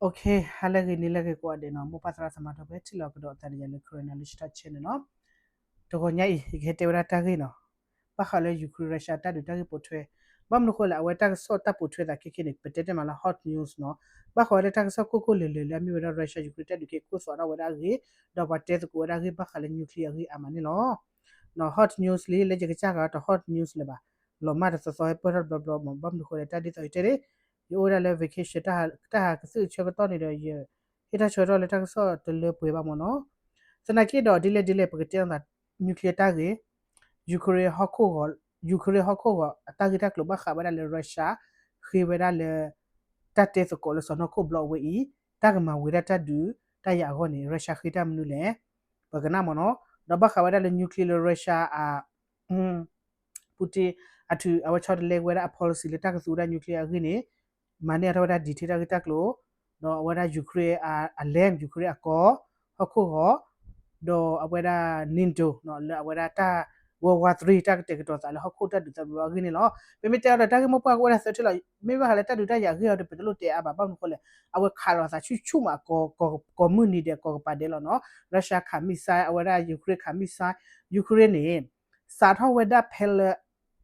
ဟါလၢအဂ့ၤ နံၤလၢအဂ့ၤကိးဂၤဒဲးနီၤ, မိၢ်ပၢ်သရၣ်သမါဒီပုၢ်ဝဲၢ် ထံၣ်လိာ်ကဒီးအသးဒီးယၤလၢ Karen Knowledge Talk Channel နီၤ. တဂီၤညါအံၤ ယကဟဲတဲဝဲဒၣ်တၢ်ဂ့ၢ်နီၤ, ဘၣ်ဃးလၢ Ukraine Russia တၢ်ဒုးတၢ်ဂ့ၢ်ပိာ်ထွဲ, ဘၣ်မနုၤဃိလဲၣ် အဝဲတၢ်ကစီၣ်တၢ်ပိာ်ထွဲသးခဲခဲန့ၣ် ပတဲတ့ၢ်မးလၢ hot news နီၤ, ဘၣ်ဃးဝဲလၢတၢ်ကစီၣ်ကိၢ်ကိၢ်လၢၤလၢၤလၢအမ့ၢ်ဝဲဒၣ် Russia Ukraine တၢ်ဒုးက့ၤကိၢ်သီၣ်ထီၣ်ဝဲဒၣ်အဂ့ၢ်, ဒီးပှၤတဲသကိးဝဲဒၣ်အဂ့ၢ်ဘၣ်ဃးလၢ nuclear အဂ့ၢ်အါမးန့ၣ်လီၤ. နီၤ hot news လံ လၢယကစၢ်ဂၤတ hot news လၢၤဘၣ်, လီၤမၢ်တသီသီဟဲပၢၢ်ထီၣ်တဘျီဘျီမး, ဘၣ်မနုၤဃိလဲၣ် တၢ်ဒ်သိးယတဲန့ၣ် ယအိၣ်ဝဲဒၣ်လၢ vacation တၢ်ဟးကသုၣ်ဆၢကတီၢ်န့ၣ်ဒီး ယဟ့ၣ်တၢ်ဆၢကတီၢ်လၢတၢ်ကစီၣ်တလၢပှဲၤဘၣ်မးနီၤ. သနာ်က့ဒီးဒ်လဲၣ်ဒ်လဲၣ် ပကတဲအသး nuclear တၢ်ဂ့ၢ်, Ukraine ဟီၣ်ခိၣ်ဂီၤ, Ukraine ဟီၣ်ခိၣ်ဂီၤအတၢ်ဂ့ၢ်တၢ်ကျိၤဘၣ်ဃးဝဲဒၣ်လၢ Russia ဃ့ဝဲဒၣ်လၢ တၢ်တဲသကိးလၢစီၢ်နီၤခိၣ်ဘျီအဝဲအံၤ တၢ်ကမၤဝံၤဒၣ်တၢ်ဒုးတၢ်ယၤအဂီၢ်န့ၣ် Russia ဃ့တၢ်မနုၤလဲၣ်, ပကနၣ်မးနီၤ. ဒီးဘၣ်ဃးဝဲဒၣ်လၢ nuclear လၢ Russia အ Putin အထုး အဝဲဆီတလဲက့ၤဝဲဒၣ်အ policy လၢတၢ်ကသူဝဲဒၣ် nuclear အဂ့ၢ်န့ၣ် မၤန့ၢ်အထီၣ်ဝဲဒၣ် detail တၢ်ဂ့ၢ်တၢ်ကျိၤ, ဒီးအဝဲဒၣ် Ukraine အ land, Ukraine အကီၢ်, ဟီၣ်ခိၣ်ဂီၤ, ဒီးအဝဲဒၣ် NATO လၢအဝဲဒၣ်တၢ် World War Three တၢ်ကတဲာ်ကတီၤသးလၢဟီၣ်ခိၣ်တၢ်ဒုးသးဘျီအဂ့ၢ်န့ၣ်လီၤ. ပမ့ၢ်တဲအီၤဒီးတၢ်ဂ့ၢ်မိၢ်ပှၢ်ကအိၣ်ဝဲဒၣ်သၢထံၣ်လီၤ. မ့ၢ်ဘၣ်ဃးလၢတၢ်ဒုးတၢ်ယၤအဂ့ၢ်အီၤဒီး ပတလိၣ်တဲအါဘၣ်, ဘၣ်မနုၤဃိလဲၣ် အဝဲခးလိာ်သးဆူၣ်ဆူၣ်မး ကိးမုၢ်နံၤဒဲး ကိးကပၤဒဲးလီၤနီၤ. Russia ခး missile, အဝဲဒၣ် Ukraine ခး missile, Ukraine န့ၣ် စးထီၣ်ဝဲဒၣ်ဖဲလၢ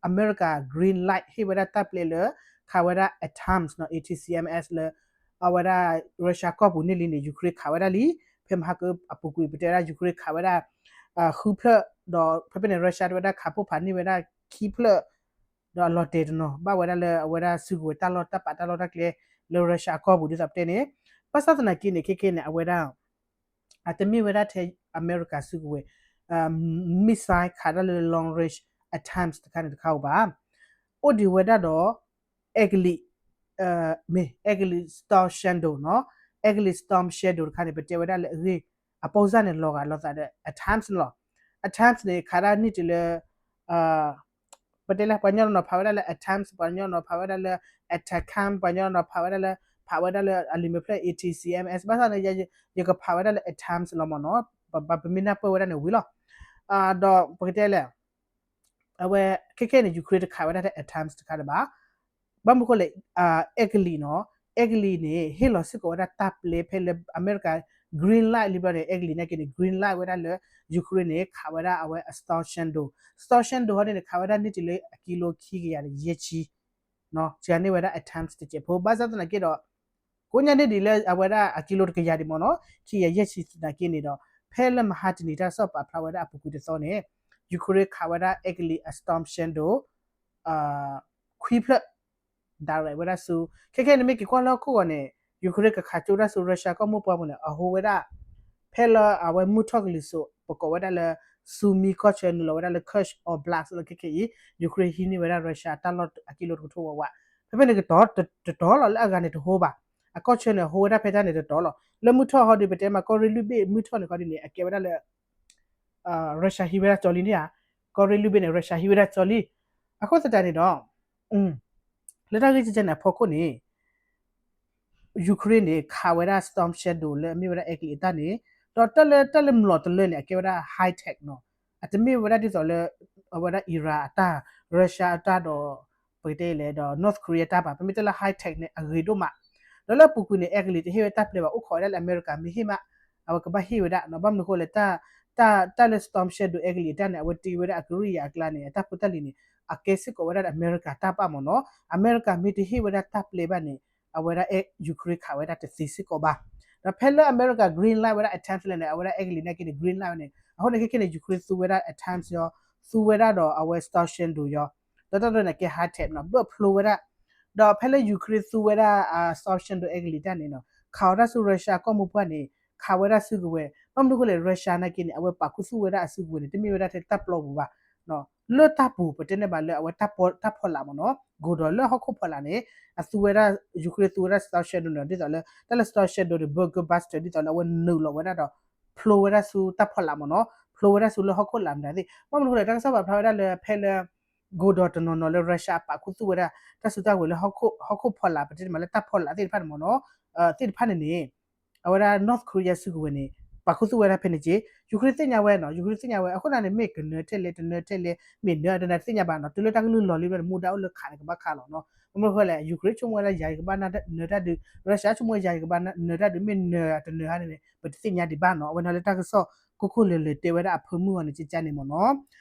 အမဲရကၤ green light ဟ့ၣ်ဝဲဒၣ်တၢ်ပျဲလၢ ခးဝဲဒၣ် ATACMS နီၤ, A T A C M S လၢ အဝဲဒၣ် Russia ကီၢ်ပူၤန့ၣ်လံန့ၣ် Ukraine ခးဝဲဒၣ်လံ. ဖဲမဟါကအပူၤကွံာ် ပတဲဝဲဒၣ် Ukraine ခးဝဲဒၣ် ဃုဖျၢၣ်, ဒီးဖဲဖဲန့ၣ် Russia တဲဝဲဒၣ်ခးဖှိၣ်ဖးန့ၢ်ဝဲဒၣ်ခံဖျၢၣ်, ဒီးအလီၤတဲာ်တနီၤ ဘၣ်ဝဲဒၣ်လၢအဝဲဒၣ်စုကဝဲၤတၢ်လီၢ်တၢ်ပာ်တၢ်လီၢ်တၢ်ကျဲ လၢ Russia အကီၢ်ပူၤဒ်သိးပတဲန့ၣ်, ဘၣ်ဆၣ်သနာ်က့န့ၣ် ခဲခဲန့ၣ် အဝဲဒၣ် အတမ့ၢ်ဝဲဒၣ်ထဲ အမဲရကၤစုကဝဲၤ missile ခးဒၣ်လၢ long range ATACMS တခါန့ၣ်တခါဧိၤဘၣ်. အိၣ်ဒံးဝဲဒၣ်ဒီး အဲကလံး, မ့ၢ် အဲကလံး Storm Shadow နီၤ, အဲကလံး Storm Shadow တခါန့ၣ် ပတဲဝဲဒၣ်လၢအဂ့ၢ် အပိၢ်စၢ်န့ၣ် လီၤဂာ်လိာ်သးဒီး ATACMS န့ၣ်လီၤ. ATACMS န့ၣ် ခးဒၣ်န့ၢ်တုၤလၢ ပတဲလၢ ပှၤကညီနီၤဖးဝဲဒၣ်လၢ ATACMS, ပှၤကညီနီၤဖးဝဲဒၣ်လၢ ATACMS, ပှၤကညီနီၤဖးဝဲဒၣ်လၢ ဖးဝဲဒၣ်လၢအလံာ်မဲာ်ဖျၢၣ် A T A C M S, ဘၣ်ဆၣ်န့ၣ် ယကဖးဝဲဒၣ်လၢ ATACMS လီၤမးနီၤ. ပမ့ၢ်နၢ်ပၢၢ်ဝဲဒၣ်န့ၣ်ဝံၤလီၤ. ဒီးပကတဲလဲၣ် အဝဲ ခဲခဲန့ၣ် Ukraine တခးဝဲဒၣ်ထဲ ATACMS တခါတဘၣ်. ဘၣ်မနုၤဃိလဲၣ်, အဲကလံးနီၤ, အဲကလံးန့ၣ် ဟ့ၣ်လီၤစ့ၢ်ကီးဝဲဒၣ်တၢ်ပျဲဖဲလၢအမဲရကၤ green light လံဘျီန့ၣ် အဲကလံးန့ၣ်က့န့ၣ် green light ဝဲဒၣ်လၢ Ukraine န့ၣ် ခးဝဲဒၣ်အဝဲအ Storm Shadow, Storm Shadow ဟီန့ၣ်န့ၣ် ခးဝဲဒၣ်န့ၢ်တုၤလၢအကံလိခံကယၤယဲၢ်ဆံ စှၤန့ၢ်ဝဲဒၣ် ATACMS တစဲးဖိ, ဘၣ်ဆၣ်သနာ်က့ဒီး ကိးညါန့ၢ်ဒံးလၢအဝဲဒၣ်အကံလိတကယၤဒံးမးနီၤ, ခံကယၤယဲၢ်ဆံသနာ်က့န့ၣ်ဒီး ဖဲလၢမဟါတနံၤတၢ်ကစီၣ်ပာ်ဖျါဝဲဒၣ်အပူၤကွံာ်တသီန့ၣ် Ukraine ခးဝဲဒၣ်အဲကလံးအ Storm Shadow ခွံဖျၢၣ် direct ဝဲဒၣ်ဆူ, ခဲခဲန့ၣ်မ့ၢ်က့ၤကွၢ်လၢဟီၣ်ခိၣ်ဂီၤန့ၣ် Ukraine ကခးကၠိဒၣ်ဆူ Russia ကီၢ်မိၢ်ပှၢ်ပူၤန့ၣ် အဟိဝဲဒၣ် ဖဲလၢအဝဲမုၢ်ထီၣ်ကလံၤစိး ပကိးဝဲဒၣ်လၢ Sumy ကီၢ်ဆၢ နုာ်လီၤဝဲဒၣ်လၢ Kursk Oblast လၢခဲခဲအံၤ Ukraine ဟံးန့ၢ်ဝဲဒၣ် Russia တၢ်လီၢ်အကံလိတကထိဝးဝး, ဖဲဖဲန့ၣ်ကတီၤ တတီၤလီၤ လၢအဂၤန့ၣ်တဟိဘၣ်, အကီၢ်ဆၢန့ၣ် အဟိဝဲဒၣ်ဖဲတၢ်န့ၣ်တတီၤလီၤ. လၢမုၢ်ထီၣ်ဟီဒီး ပတဲမးကီၢ်ရ့ၣ်လွံၢ်ဘ့ၣ်မုၢ်ထီၣ်န့ၣ်ခီဒ်န့ၣ် အကဲဝဲဒၣ်လၢ Russia ဟံးဝဲဒၣ်ကၠီလံန့ၣ်ဧါ, ကီၢ်ရ့ၣ်လွံၢ်ဘ့ၣ်န့ၣ် Russia ဟံးဝဲဒၣ်ကၠီလံ. အဃိသတးန့ၣ်ဒီး လၢတၢ်ဂ့ၢ်ကဲန့ၣ်အဖီခိၣ်န့ၣ် Ukraine န့ၣ် ခးဝဲဒၣ် Storm Shadow လၢအမ့ၢ်ဝဲဒၣ်အဲကလံးအတၢ်န့ၣ်, ဒီးတၢ်လၢ တၢ်လၢမျိာ်တလၢန့ၣ် အကဲဝဲဒၣ် high tech နီၤ, အတမ့ၢ်ဝဲဒၣ်ဒ်သိးလၢ အဝဲဒၣ် Iran အတၢ် Russia အတၢ်ဒီး ပကတဲလဲၣ်ဒီး North Korea တၢ်ဘၣ်, ပမ့ၢ်တဲလၢ high tech န့ၣ် အဂ့ၤဒိၣ်မး, ဒီးလၢအပူၤကွံာ်န့ၣ် အဲကလံးတဟ့ၣ်ဝဲတၢ်ပျဲဘၣ်, အိၣ်ခိးဝဲဒၣ်လၢအမဲရကၤမ့ၢ်ဟ့ၣ်မး အဝဲကဘၣ်ဟ့ၣ်ဝဲဒၣ်နီၤ, ဘၣ်မနုၤဃိလဲၣ် တၢ် တၢ်လၢ Storm Shadow အဲကလံးအတၢ်န့ၣ် အဝဲတ့ဝဲဒၣ်အကရံၣ်ယၤအကျါန့ၣ် အတၢ်ဖိတၢ်လံၤန့ၣ် အကဲစ့ၢ်ကီးဝဲဒၣ်ဒီးအမဲရကၤတၢ်ဘၣ်မးနီၤ, အမဲရကၤမ့ၢ်တဟ့ၣ်ဝဲဒၣ်တၢ်ပျဲဘၣ်န့ၣ် အဝဲဒၣ် Ukraine ခးဝဲဒၣ်တသ့စ့ၢ်ကီးဘၣ်. ဒီးဖဲလၢအမဲရကၤ green light ဝဲဒၣ် ATACMS လဲၣ်န့ၣ် အဝဲဒၣ်အဲကလံးန့ၣ်က့န့ၣ် green light ဝဲန့ၣ်, အဃိန့ၣ်ခဲခဲန့ၣ် Ukraine သူဝဲဒၣ် ATACMS ယီၤ, သူဝဲဒၣ်ဒီးအဝဲ Storm Shadow ယီၤ, ဒီးတၢ်တန့ၣ်ကဲ high tech နီၤ, ဘၢၣ်ဖျိဝဲဒၣ်, ဒီးဖဲလၢ Ukraine သူဝဲဒၣ် Storm Shadow အဲကလံးတၢ်န့ၣ်နီၤ, ခးအီၤတၢ်ဆူ Russia ကီၢ်မိၢ်ပှၢ်န့ၣ် ခးဝဲဒၣ်စုကဝဲၤ, ဘၣ်မနုၤဃိလဲၣ် Russia နာ်က့န့ၣ် အဝဲပာ်ခူသူၣ်ဝဲဒၣ်အစုကဝဲၤန့ၣ် တမ့ၢ်ဝဲဒၣ်ထဲတၢ်ပျီပူၤဘၣ် လၢတၢ်ပူၤ ပတဲန့ၣ်ဘၣ်လၢအဝဲတၢ်ဖီလာ်မးနီၤ, ကိးဒီးလၢဟီၣ်ခိၣ်ဖီလာ်န့ၣ် အသူဝဲဒၣ် Ukraine သူဝဲဒၣ် Storm Shadow န့ၣ် ဒ်သိးလၢ တၢ်လၢ Storm Shadow န့ၣ် bunker buster ဒ်သိးလၢအဝဲနုာ်လီၤဝဲဒၣ်ဒီး ဖျိဝဲဒၣ်ဆူတၢ်ဖီလာ်မးနီၤ, ဖျိဝဲဒၣ်ဆူလၢဟီၣ်ခိၣ်လာ်မတၤသ့ၣ်, ဘၣ်မနုၤဃိလဲၣ် တၢ်ကစီၣ်ပာ်ဖျါဝဲဒၣ်လၢဖဲလၢ ကိးဒီးတနီၤနီၤလၢ Russia အပာ်ခူသူၣ်ဝဲဒၣ် တၢ်စုတၢ်ဝဲၤလၢဟီၣ်ခိၣ်ဖီလာ် ပတဲန့ၣ်မးလၢတၢ်ဖီလာ်သ့ၣ်တဖၣ်န့ၣ်မးနီၤ, သ့ၣ်တဖၣ်န့ၣ်န့ၣ် အဝဲဒၣ် North Korea စုကဝဲၤန့ၣ် ပာ်ခူသူၣ်ဝဲဒၣ်ဖဲန့ၣ်က့, Ukraine သ့ၣ်ညါဝဲနီၤ, Ukraine သ့ၣ်ညါဝဲ, အဃိသတးန့ၣ် မ့ၢ်ကနၢၤထဲလဲၣ် တနၢၤထဲလဲၣ် မ့ၢ်နၢၤတနၢၤတသ့ၣ်ညါဘၣ်နီၤ, တုၤလၢတၢ်ကလုၢ်လီၤလံဘျီန့ၣ် မူဒါအိၣ်လၢခးန့ၣ် ကဘၣ်ခးလီၤနီၤ. မ့ၢ်ဃိလဲၣ် Ukraine ဆိကမိၣ်ဝဲဒၣ်ယၤယကဘၣ်နၢၤတၢ်ဒုး, Russia ဆိကမိၣ်ဝဲယၤယကဘၣ်နၢၤတၢ်ဒုး မ့ၢ်နၢၤတနၢၤဧါန့ၣ် ပတသ့ၣ်ညါဒံးဘၣ်နီၤ. အဝဲန့ၣ်လၢတၢ်ကစီၣ်ခိၣ်ခိၣ်လၢာ်လၢာ်တဲဝဲဒၣ်အဖၢမုၢ်အီၤန့ၣ် ကကါန့ၣ်မ့ၢ်နီၤ.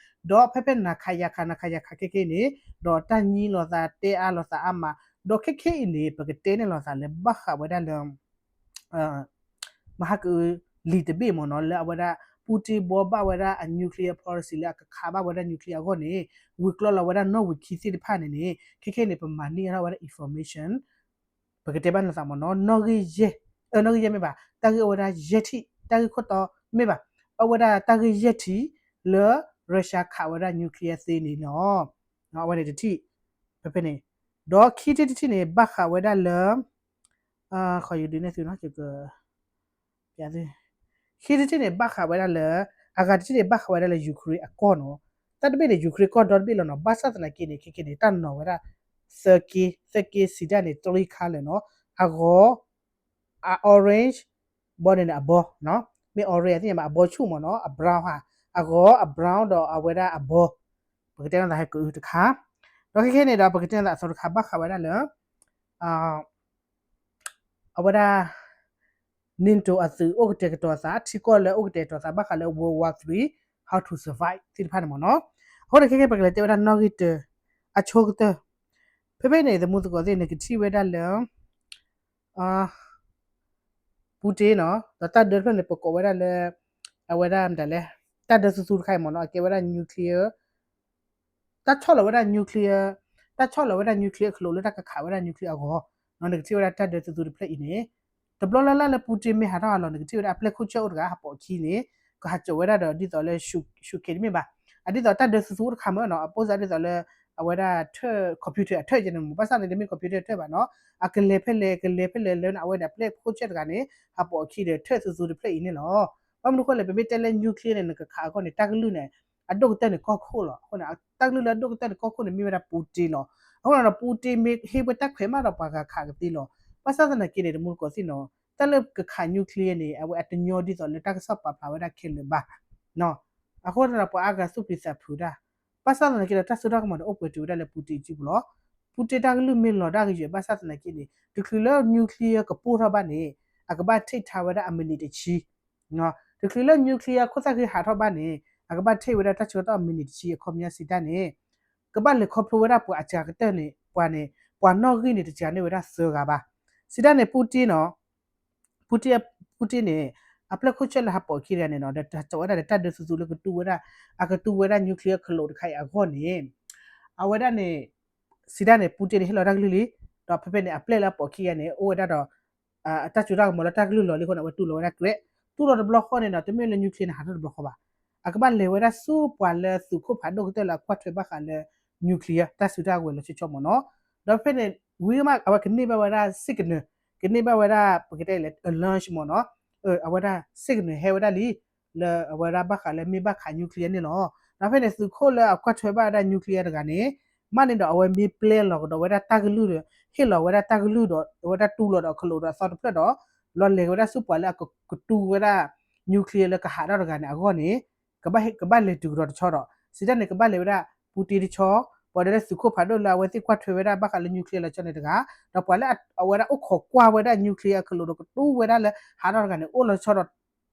ဒီးဖဲဖဲနၤခးယၤခး နၤခးယၤခးခဲခဲအံၤန့ၣ် ဒီးတၢ်ညံလိာ်သးတဲအါလိာ်သးအါမး, ဒီးခဲခဲအံၤန့ၣ် ပကတဲန့ၢ်လိာ်သးလၢဘၣ်ဃးဝဲဒၣ်လၢ မဟါကအုလံာ်တဘ့�ၣ်မ့ၢ်နီၤ လၢအဝဲဒၣ် Putin ဘှီဘၣ်ဝဲဒၣ်အ nuclear policy လၢအကခးဘၣ်ဝဲဒၣ် nuclear အဂီၢ်န့ၣ် ဝံၤကျိလီၤဝဲဒၣ်နီၣ်ဝံာ်ခံသ့ၣ်တဖၣ်န့ၣ်န့ၣ် ခဲခဲန့ၣ် ပမၤန့ၢ်အါထီၣ်ဝဲဒၣ် information ပကတဲဘၣ်နသးမ့ၢ်နီၤ နီၣ်ဂံၢ်ယဲၢ်, နီၣ်ဂံၢ်ယဲၢ်မ့ၢ်ဘၣ် တၢ်ဂ့ၢ်အိၣ်ဝဲဒၣ်ယဲၢ်ထံၣ်, တၢ်ဂ့ၢ်ခိၣ်တီမ့ၢ်ဘၣ် အိၣ်ဝဲဒၣ်တၢ်ဂ့ၢ်ယဲၢ်ထံၣ် လၢ Russia ခးဝဲဒၣ် nuclear သ့န့ၣ်လီၤ. အဝဲန့ၣ်တထံၣ် ဖဲဖဲန့ၣ်, ဒီးခံထံၣ်တထံၣ်န့ၣ် ဘၣ်ဃးဝဲဒၣ်လၢ ခီယဒုးနဲၣ်သုနီၤ ယကပျးသု, ခံထံၣ်တထံၣ်န့ၣ် ဘၣ်ဃးဝဲဒၣ်လၢ အဂၤတထံၣ်န့ၣ် ဘၣ်ဃးဝဲဒၣ်လၢ Ukraine အကီၢ်နီၤ. တၢ်တဘ့ၣ်န့ၣ် Ukraine ကီၢ်ဒီတဘ့ၣ်လီၤနီၤ. ဘၣ်ဆၣ်သနာ်က့န့ၣ် ခဲခဲန့ၣ် တၢ်နီၤဝဲဒၣ် သၢက့, သၢက့ စံးတၢ်န့ၣ် three color နီၤ. အဂီၤ အ orange ဘီန့ၣ်န့ၣ် အဘီ, မ့ၢ် orange အသ့ၣ်ညါမး အဘီဆူၣ်မ့ၢ်နီၤ အ brown ဟါ, အဂီၤ အ brown ဒီးအဝဲဒၣ်အဘီ, ပကတဲနသးဟဲကအုတခါ, ဒီးခဲခဲန့ၣ်ဒီး ပကတဲနသးအသီတခါ ဘၣ်ဃးဝဲဒၣ်လၢ အဝဲဒၣ် NATO အသုးအိၣ်ကတဲာ်ကတီၤသး ထံကီၢ်လၢအိၣ်ကတဲာ်ကတီၤသး ဘၣ်ဃးလၢ World War Three, how to survive သ့ၣ်တဖၣ်န့ၣ်မ့ၢ်နီၤ. အဃိန့ၣ်ခဲခဲ ပကလဲၤတဲဝဲဒၣ်နီၣ်ဂံၢ်တၢ, အဆိကတၢၢ်, ဖဲဖဲန့ၣ် သမူသကိးသ့ၣ် နကထံၣ်ဝဲဒၣ်လၢ Putin နီၤ ဒီးတၢ်ဒၢတဖျၢၣ်န့ၣ် ပကိးဝဲဒၣ်လၢ အဝဲဒၣ်မတၤလဲၣ် တၢ်ဒၢသူသူတခါအံၤမ့ၢ်နီၤ အကဲဝဲဒၣ် nuclear တၢ်ဆီၣ်လီၤဝဲဒၣ် nuclear, တၢ်ဆီၣ်လီၤဝဲဒၣ် nuclear အကလိာ်လၢတၢ်ကခးဝဲဒၣ် nuclear အဂီၢ်, နကထံၣ်ဝဲဒၣ်တၢ်ဒၢသူသူတဖျၢၣ်အံၤန့ၣ်, တဘျီလၢ်လၢ်လၢ Putin မ့ၢ်ဟးထီၣ်ဟးလီၤ နကထံၣ်ဝဲဒၣ်အပျဲၢ်ခိၣ်ဆၢၣ်အိၣ်တဂၤ ဟးပိာ်အခံန့ၣ်, ကဟးစိာ်ဝဲဒၣ်ဒီးဒ်သိးလၢ ရှုခ့တမ့ၢ်ဘၣ်, အဒ်သိးတၢ်ဒၢသူသူအိၣ်တခါမ့ၢ်နီၤ အပိစၢ်ဒ်သိးလၢ အဝဲဒၣ်ထၢၣ် computer အထၢၣ်ကဲန့ၣ်မ့ၢ် ဘၣ်ဆၣ်န့ၣ် တမ့ၢ် computer အထၢၣ်ဘၣ်နီၤ, အကလဲၤဖဲလဲၣ် ကလဲၤဖဲလဲၣ်လၢအဝဲဒၣ်ပျဲၢ်ခိၣ်ဆၢၣ်တဂၤန့ၣ် ဟးပိာ်အခံဒီးထၢၣ်သူသူတဖျၢၣ်အံၤန့ၣ်လီၤ. ဘၣ်မနုၤဃိလဲၣ် ပမ့ၢ်တဲလၢ nuclear န့ၣ် နကခးအဂီၢ်န့ၣ် တၢ်ကလုၢ်န့ၣ် အဒိၣ်ကတၢၢ်န့ၣ်ကီၢ်ခိၣ်လီၤ. အဃိန့ၣ် တၢ်ကလုၢ်လၢအဒိၣ်ကတၢၢ်န့ၣ်ကီၢ်ခိၣ်န့ၣ် မ့ၢ်ဝဲဒၣ် Putin လီၤ. အဃိန့ၣ်ဒီး Putin မ့ၢ်ဟ့ၣ်ဝဲတၢ်ခွဲးမးဒီးပှၤဂၤခးကသ့လီၤ. ဘၣ်ဆၣ်သနာ်က့န့ၣ် တမူတကိးသ့ၣ်နီၤ တၢ်လၢကခး nuclear န့ၣ် အဝဲအတညီဒ်သိးလၢတၢ်ကစီၣ်ပာ်ဖျါဝဲဒၣ်ခဲလၢာ်ဘၣ်. အဃိသတးဒီး ပှၤအါဂၤသူၣ်ပျံၤသးဖုးတၢ်, ဘၣ်ဆၣ်သနာ်က့ဒီး တၢ်စိတၢ်ကမီၤန့ၣ် အိၣ်ပှဲၤတုၤဝဲဒၣ်လၢ Putin အစုပူၤလီၤ. Putin တၢ်ကလုၢ်မ့ၢ်လီၤဒၣ်ကယဲၢ် ဘၣ်ဆၣ်သနာ်က့န့ၣ် တချုးလၢ nuclear ကပိၢ်ထီၣ်ဘၣ်န့ၣ် အကဘၣ် take ထါဝဲဒၣ်အ minute တဆံ တချုးလၢ nuclear ခိၣ်သၣ်ဃံဟးထီၣ်ဘၣ်န့ၣ် အကဘၣ် take ဝဲဒၣ်တၢ်ဆၢကတီၢ်အ minute တဆံ အခီပညီစံးတၢ်န့ၣ် ကဘၣ်လဲၤခီဖျိဝဲဒၣ်ပှၤအစှၤကတၢၢ်န့ၣ် ပှၤန့ၣ် ပှၤနီၣ်ဂံၢ်န့ၣ် တစှၤန့ၢ်ဝဲဒၣ်သၢဂၤဘၣ်. စံးတၢ်န့ၣ် Putin နီၤ Putin Putin န့ၣ် အပျဲၢ်ခိၣ်ဆၢၣ်လၢဟးပိာ်အခံတဂၤန့ၣ်နီၤ ဒီးဟးစိာ်ဝဲဒၣ်ဒီးတၢ်ဒၢသူသူလၢကတူၢ်ဝဲဒၣ် အကတူၢ်ဝဲဒၣ် nuclear ခလိာ်တခါအံၤအဂီၢ်န့ၣ် အဝဲဒၣ်န့ၣ် စံးတၢ်န့ၣ် Putin န့ၣ် ဟ့ၣ်လီၤတၢ်ကလုၢ်လံ, ဒီးဖဲဖဲန့ၣ် အပျဲၢ်လၢအပိာ်အခံတဂၤန့ၣ် အိၣ်ဝဲဒၣ်ဒီး တၢ်စိတၢ်ကမီၤလၢတၢ်ကလုၢ်လီၤလံအဃိန့ၣ် အဝဲတူၢ်လီၤဝဲဒၣ်ကြဲး, တူၢ်လီၤတဘျီဃီန့ၣ်နီၤ တမ့ၢ်လၢ nuclear န့ၣ် ဟးထီၣ်တဘျီဃီဘၣ်. အကဘၣ်လဲၤဝဲဒၣ်ဆူပှၤလၢသုးခိၣ်ဖးဒိၣ်ကတၢၢ်လၢအကွၢ်ထွဲဘၣ်ဃးလၢ nuclear တၢ်စုတၢ်ကဝဲၤလီၤဆီဆီမ့ၢ်နီၤ. ဒီးဖဲန့ၣ် ဝံၤမး အဝဲကန့ၢ်ဘၣ်ဝဲဒၣ် signal, ကန့ၢ်ဘၣ်ဝဲဒၣ် ပကတဲလဲၣ် alarm မ့ၢ်နီၤ, အဝဲဒၣ် signal ဟဲဝဲဒၣ်လံ လၢအဝဲဒၣ်ဘၣ်ဃးလၢမ့ၢ်ဘၣ်ခး nuclear န့ၣ်လီၤ. ဒီးဖဲန့ၣ် သုးခိၣ်လၢအကွၢ်ထွဲဘၣ်ဝဲဒၣ် nuclear တဂၤန့ၣ် မးန့ၣ်ဒီး အဝဲမ့ၢ်ပျဲလီၤကဒီးဝဲဒၣ်တၢ်ကလုၢ်ဒီး ဟ့ၣ်လီၤဝဲဒၣ်တၢ်ကလုၢ်ဒီး အဝဲဒၣ်တူၢ်လီၤဒီးခလိာ်ဒီးအသီတဖျၢၣ်ဒီး လီၤလဲၤဝဲဒၣ်ဆူပှၤလၢအကတူၢ်ဝဲဒၣ် nuclear လၢကဟးထီၣ်တဂၤန့ၣ်အဂီၢ်န့ၣ် ကဘၣ်ဟ့ၣ် ကဘၣ်လဲၤတုၤကဒီးတဆီဒီး စံးတၢ်န့ၣ် ကဘၣ်လဲၤဝဲဒၣ် Putin တဆီ, ပှၤဒီးလၢသုးခိၣ်ဖးဒိၣ်လၢအဝဲသ့ၣ်ကွၢ်ထွဲဝဲဒၣ်ဘၣ်ဃးလၢ nuclear လီၤဆီန့ၣ်တဂၤ, ဒီးပှၤလၢအဝဲဒၣ်အိၣ်ခိးကွၢ်ဝဲဒၣ် nuclear အခလိာ်ဒီးကတူၢ်ဝဲဒၣ်လၢဟးထီၣ်တဂၤန့ၣ် အိၣ်လီၤဆီဒီး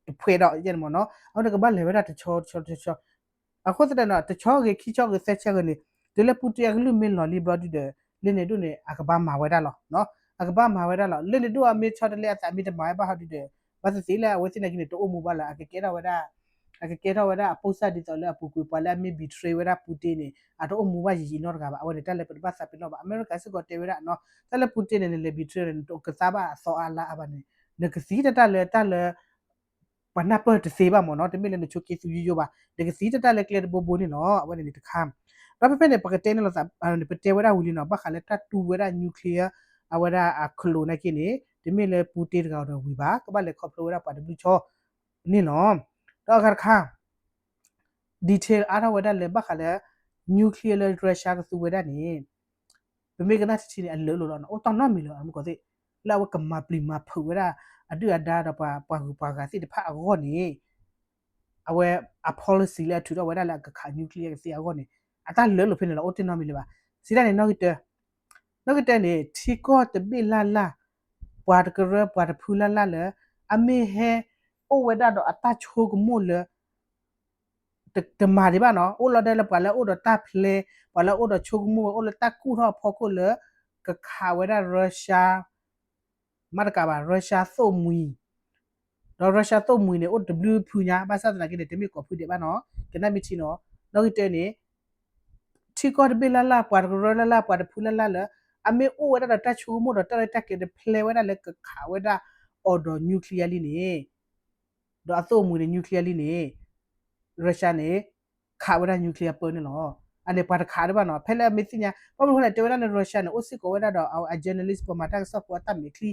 တဖှဲးဒီးယဲၢ်န့ၣ်မ့ၢ်နီၤ, အဃိန့ၣ်ကဘၣ်လဲၤဝဲဒၣ်တဆီတဆီတဆီ အဃိသတးဒီး တဆီဂ့ၤ ခံဆီဂ့ၤ သၢဆီဂ့ၤန့ၣ် တုၤလၢ Putin အကလုၢ်မ့ၢ်လီၤလံဘျီဒုဒီး လၢန့ၣ်ဒိၣ်န့ၣ် အကဘၣ်မၤဝဲဒၣ်လီၤ. အကဘၣ်မၤဝဲဒၣ်လီၤ. လၢန့ၣ်ဒိၣ်အမ့ၢ်ဆီတလဲအသးမ့ၢ်တမၤဝဲဘၣ်ဟီဒုဒီး ဘၣ်သ့ၣ်သ့ၣ်လၢအဝဲသ့ၣ်နာ်က့န့ၣ် တအိၣ်မူဘၣ်လၢ အကကဲထီၣ်ဝဲဒၣ် အကကဲထီၣ်ဝဲဒၣ်အပိၢ်စၢ်ဒ်သိးလၢအပူၤကွံာ် ပှၤလၢအမ့ၢ် betray ဝဲဒၣ် Putin န့ၣ် အတအိၣ်မူဘၣ်ယံာ်ယံာ်နီတဂၤဘၣ်. အဝဲန့ၣ်တၢ်လၢပတဘၣ်သးပ့ၤနီၣ်ဘၣ်. အမဲရကၤစ့ၢ်ကီးတဲဝဲဒၣ်နီၤ တၢ်လၢ Putin န့ၣ် နလဲၤ betray န့ၣ် နတအိၣ်ကသါဘၣ်အသီအါလါအါဘၣ်န့ၣ် နကသံတၢ်တၢ်လၢတၢ်လၢ ပှၤနၢ်ပၢၢ်တသ့ဘၣ်မ့ၢ်နီၤ, တမ့ၢ်လၢနဆိးက့သူယိယိဘၣ်, နကသံတၢ်တၢ်လၢကျဲတဘိဘိန့ၣ်လီၤ. အဝဲန့ၣ်န့ၣ်တခါ, ဒီးဖဲဖဲန့ၣ် ပကတဲန့ၣ်လိာ်သးန့ၣ် ပတဲဝဲဒၣ်ဝံၤလံနီၤ, ဘၣ်ဃးလၢတၢ်တူၢ်ဝဲဒၣ် nuclear အဝဲဒၣ်အခလိာ်နာ်က့န့ၣ် တမ့ၢ်လၢ Putin တဂၤဒီးဝံၤဘၣ်, ကဘၣ်လဲၤခီဖျိဝဲဒၣ်ပှၤတဘျုးဆီန့ၣ်လီၤ. ဒီးအဂၤတခါ detail အါထီၣ်ဝဲဒၣ်လၢဘၣ်ဃးလၢ nuclear လၢ Russia ကသူဝဲဒၣ်န့ၣ် ပမ့ၢ်ကနၣ်ထံထံန့ၣ် အလၢာ်လိာ်လီၤနီၤ, အိၣ်တီၢ်နီတမံၤလၢၤ မုၢ်ကီၢ်သ့ၣ် လၢအဝဲကမၤပျံၤမၤဖုးဝဲဒၣ် အဒုၣ်အဒါဒီးပှၤ ပှၤဂုၤပှၤဂၤသ့ၣ်တဖၣ်အဂီၢ်န့ၣ် အဝဲအ policy လၢအထုးထီၣ်ဝဲဒၣ်လၢအကခး nuclear ကသ့အဂီၢ်န့ၣ် အတၢ်လၢာ်လိာ်ဖဲန့ၣ်လီၤ, အိၣ်တ့ၢ်နီတမံၤလၢၤဘၣ်. စံးတၢ်န့ၣ် နီၣ်ဂံၢ်တၢ နီၣ်ဂံၢ်တၢန့ၣ် ထံကီၢ်တဘ့ၣ်လၢ်လၢ်, ပှၤတကရၢ ပှၤတဖုလၢ်လၢ်လၢ အမ့ၢ်ဟဲအိၣ်ဝဲဒၣ်ဒီးအတၢ်ဆိကမိၣ်လၢ တမၤဒံးဘၣ်နီၤ, အိၣ်လီၤဒဲလၢပှၤလၢအအိၣ်ဒီးတၢ်ဖျဲး, ပှၤလၢအအိၣ်ဒီးဆိကမိၣ်ဝဲ အိၣ်လၢတၢ်ကူၣ်ထီၣ်အဖီခိၣ်လၢ ကခးဝဲဒၣ် Russia မ့ၢ်တကးဘၣ် Russia သိၣ်မှံၤ, ဒီး Russia သိၣ်မှံၤန့ၣ် အိၣ်တဘျုးဖုညါ, ဘၣ်ဆၣ်သနာ်က့န့ၣ် တမ့ၢ်ကိးဖုဒဲးဘၣ်နီၤ, ကနၣ်မ့ၢ်ထံနီၤ, နီၣ်ဂံၢ်တၢန့ၣ် ထံကီၢ်တဘ့ၣ်လၢ်လၢ်, ပှၤတကရၢလၢ်လၢ်, ပှၤတဖုလၢ်လၢ်လၢ အမ့ၢ်အိၣ်ဝဲဒၣ်ဒီးတၢ်ဆိကမိၣ်ဒီးတၢ်ရဲၣ်တၢ်ကျဲၤတဖျဲးဝဲဒၣ်လၢကခးဝဲဒၣ်အီၤဒီး nuclear လံန့ၣ်, ဒီးအသိၣ်မှံၤန့ၣ် nuclear လံန့ၣ် Russia န့ၣ် ခးဝဲဒၣ် nuclear ပၢန့ၣ်လီၤ. အန့ၣ်ပှၤတခးဒံးဘၣ်နီၤ, ဖဲလၢအမ့ၢ်သ့ၣ်ညါ, ဘၣ်မနုၤဃိလဲၣ် တဲဝဲဒၣ်လၢ Russia န့ၣ် အိၣ်စ့ၢ်ကီးဝဲဒၣ်ဒီးအဝဲအ journalist ပှၤမၤတၢ်ကစီၣ်ဖိအတၢ်မဲာ်ချံ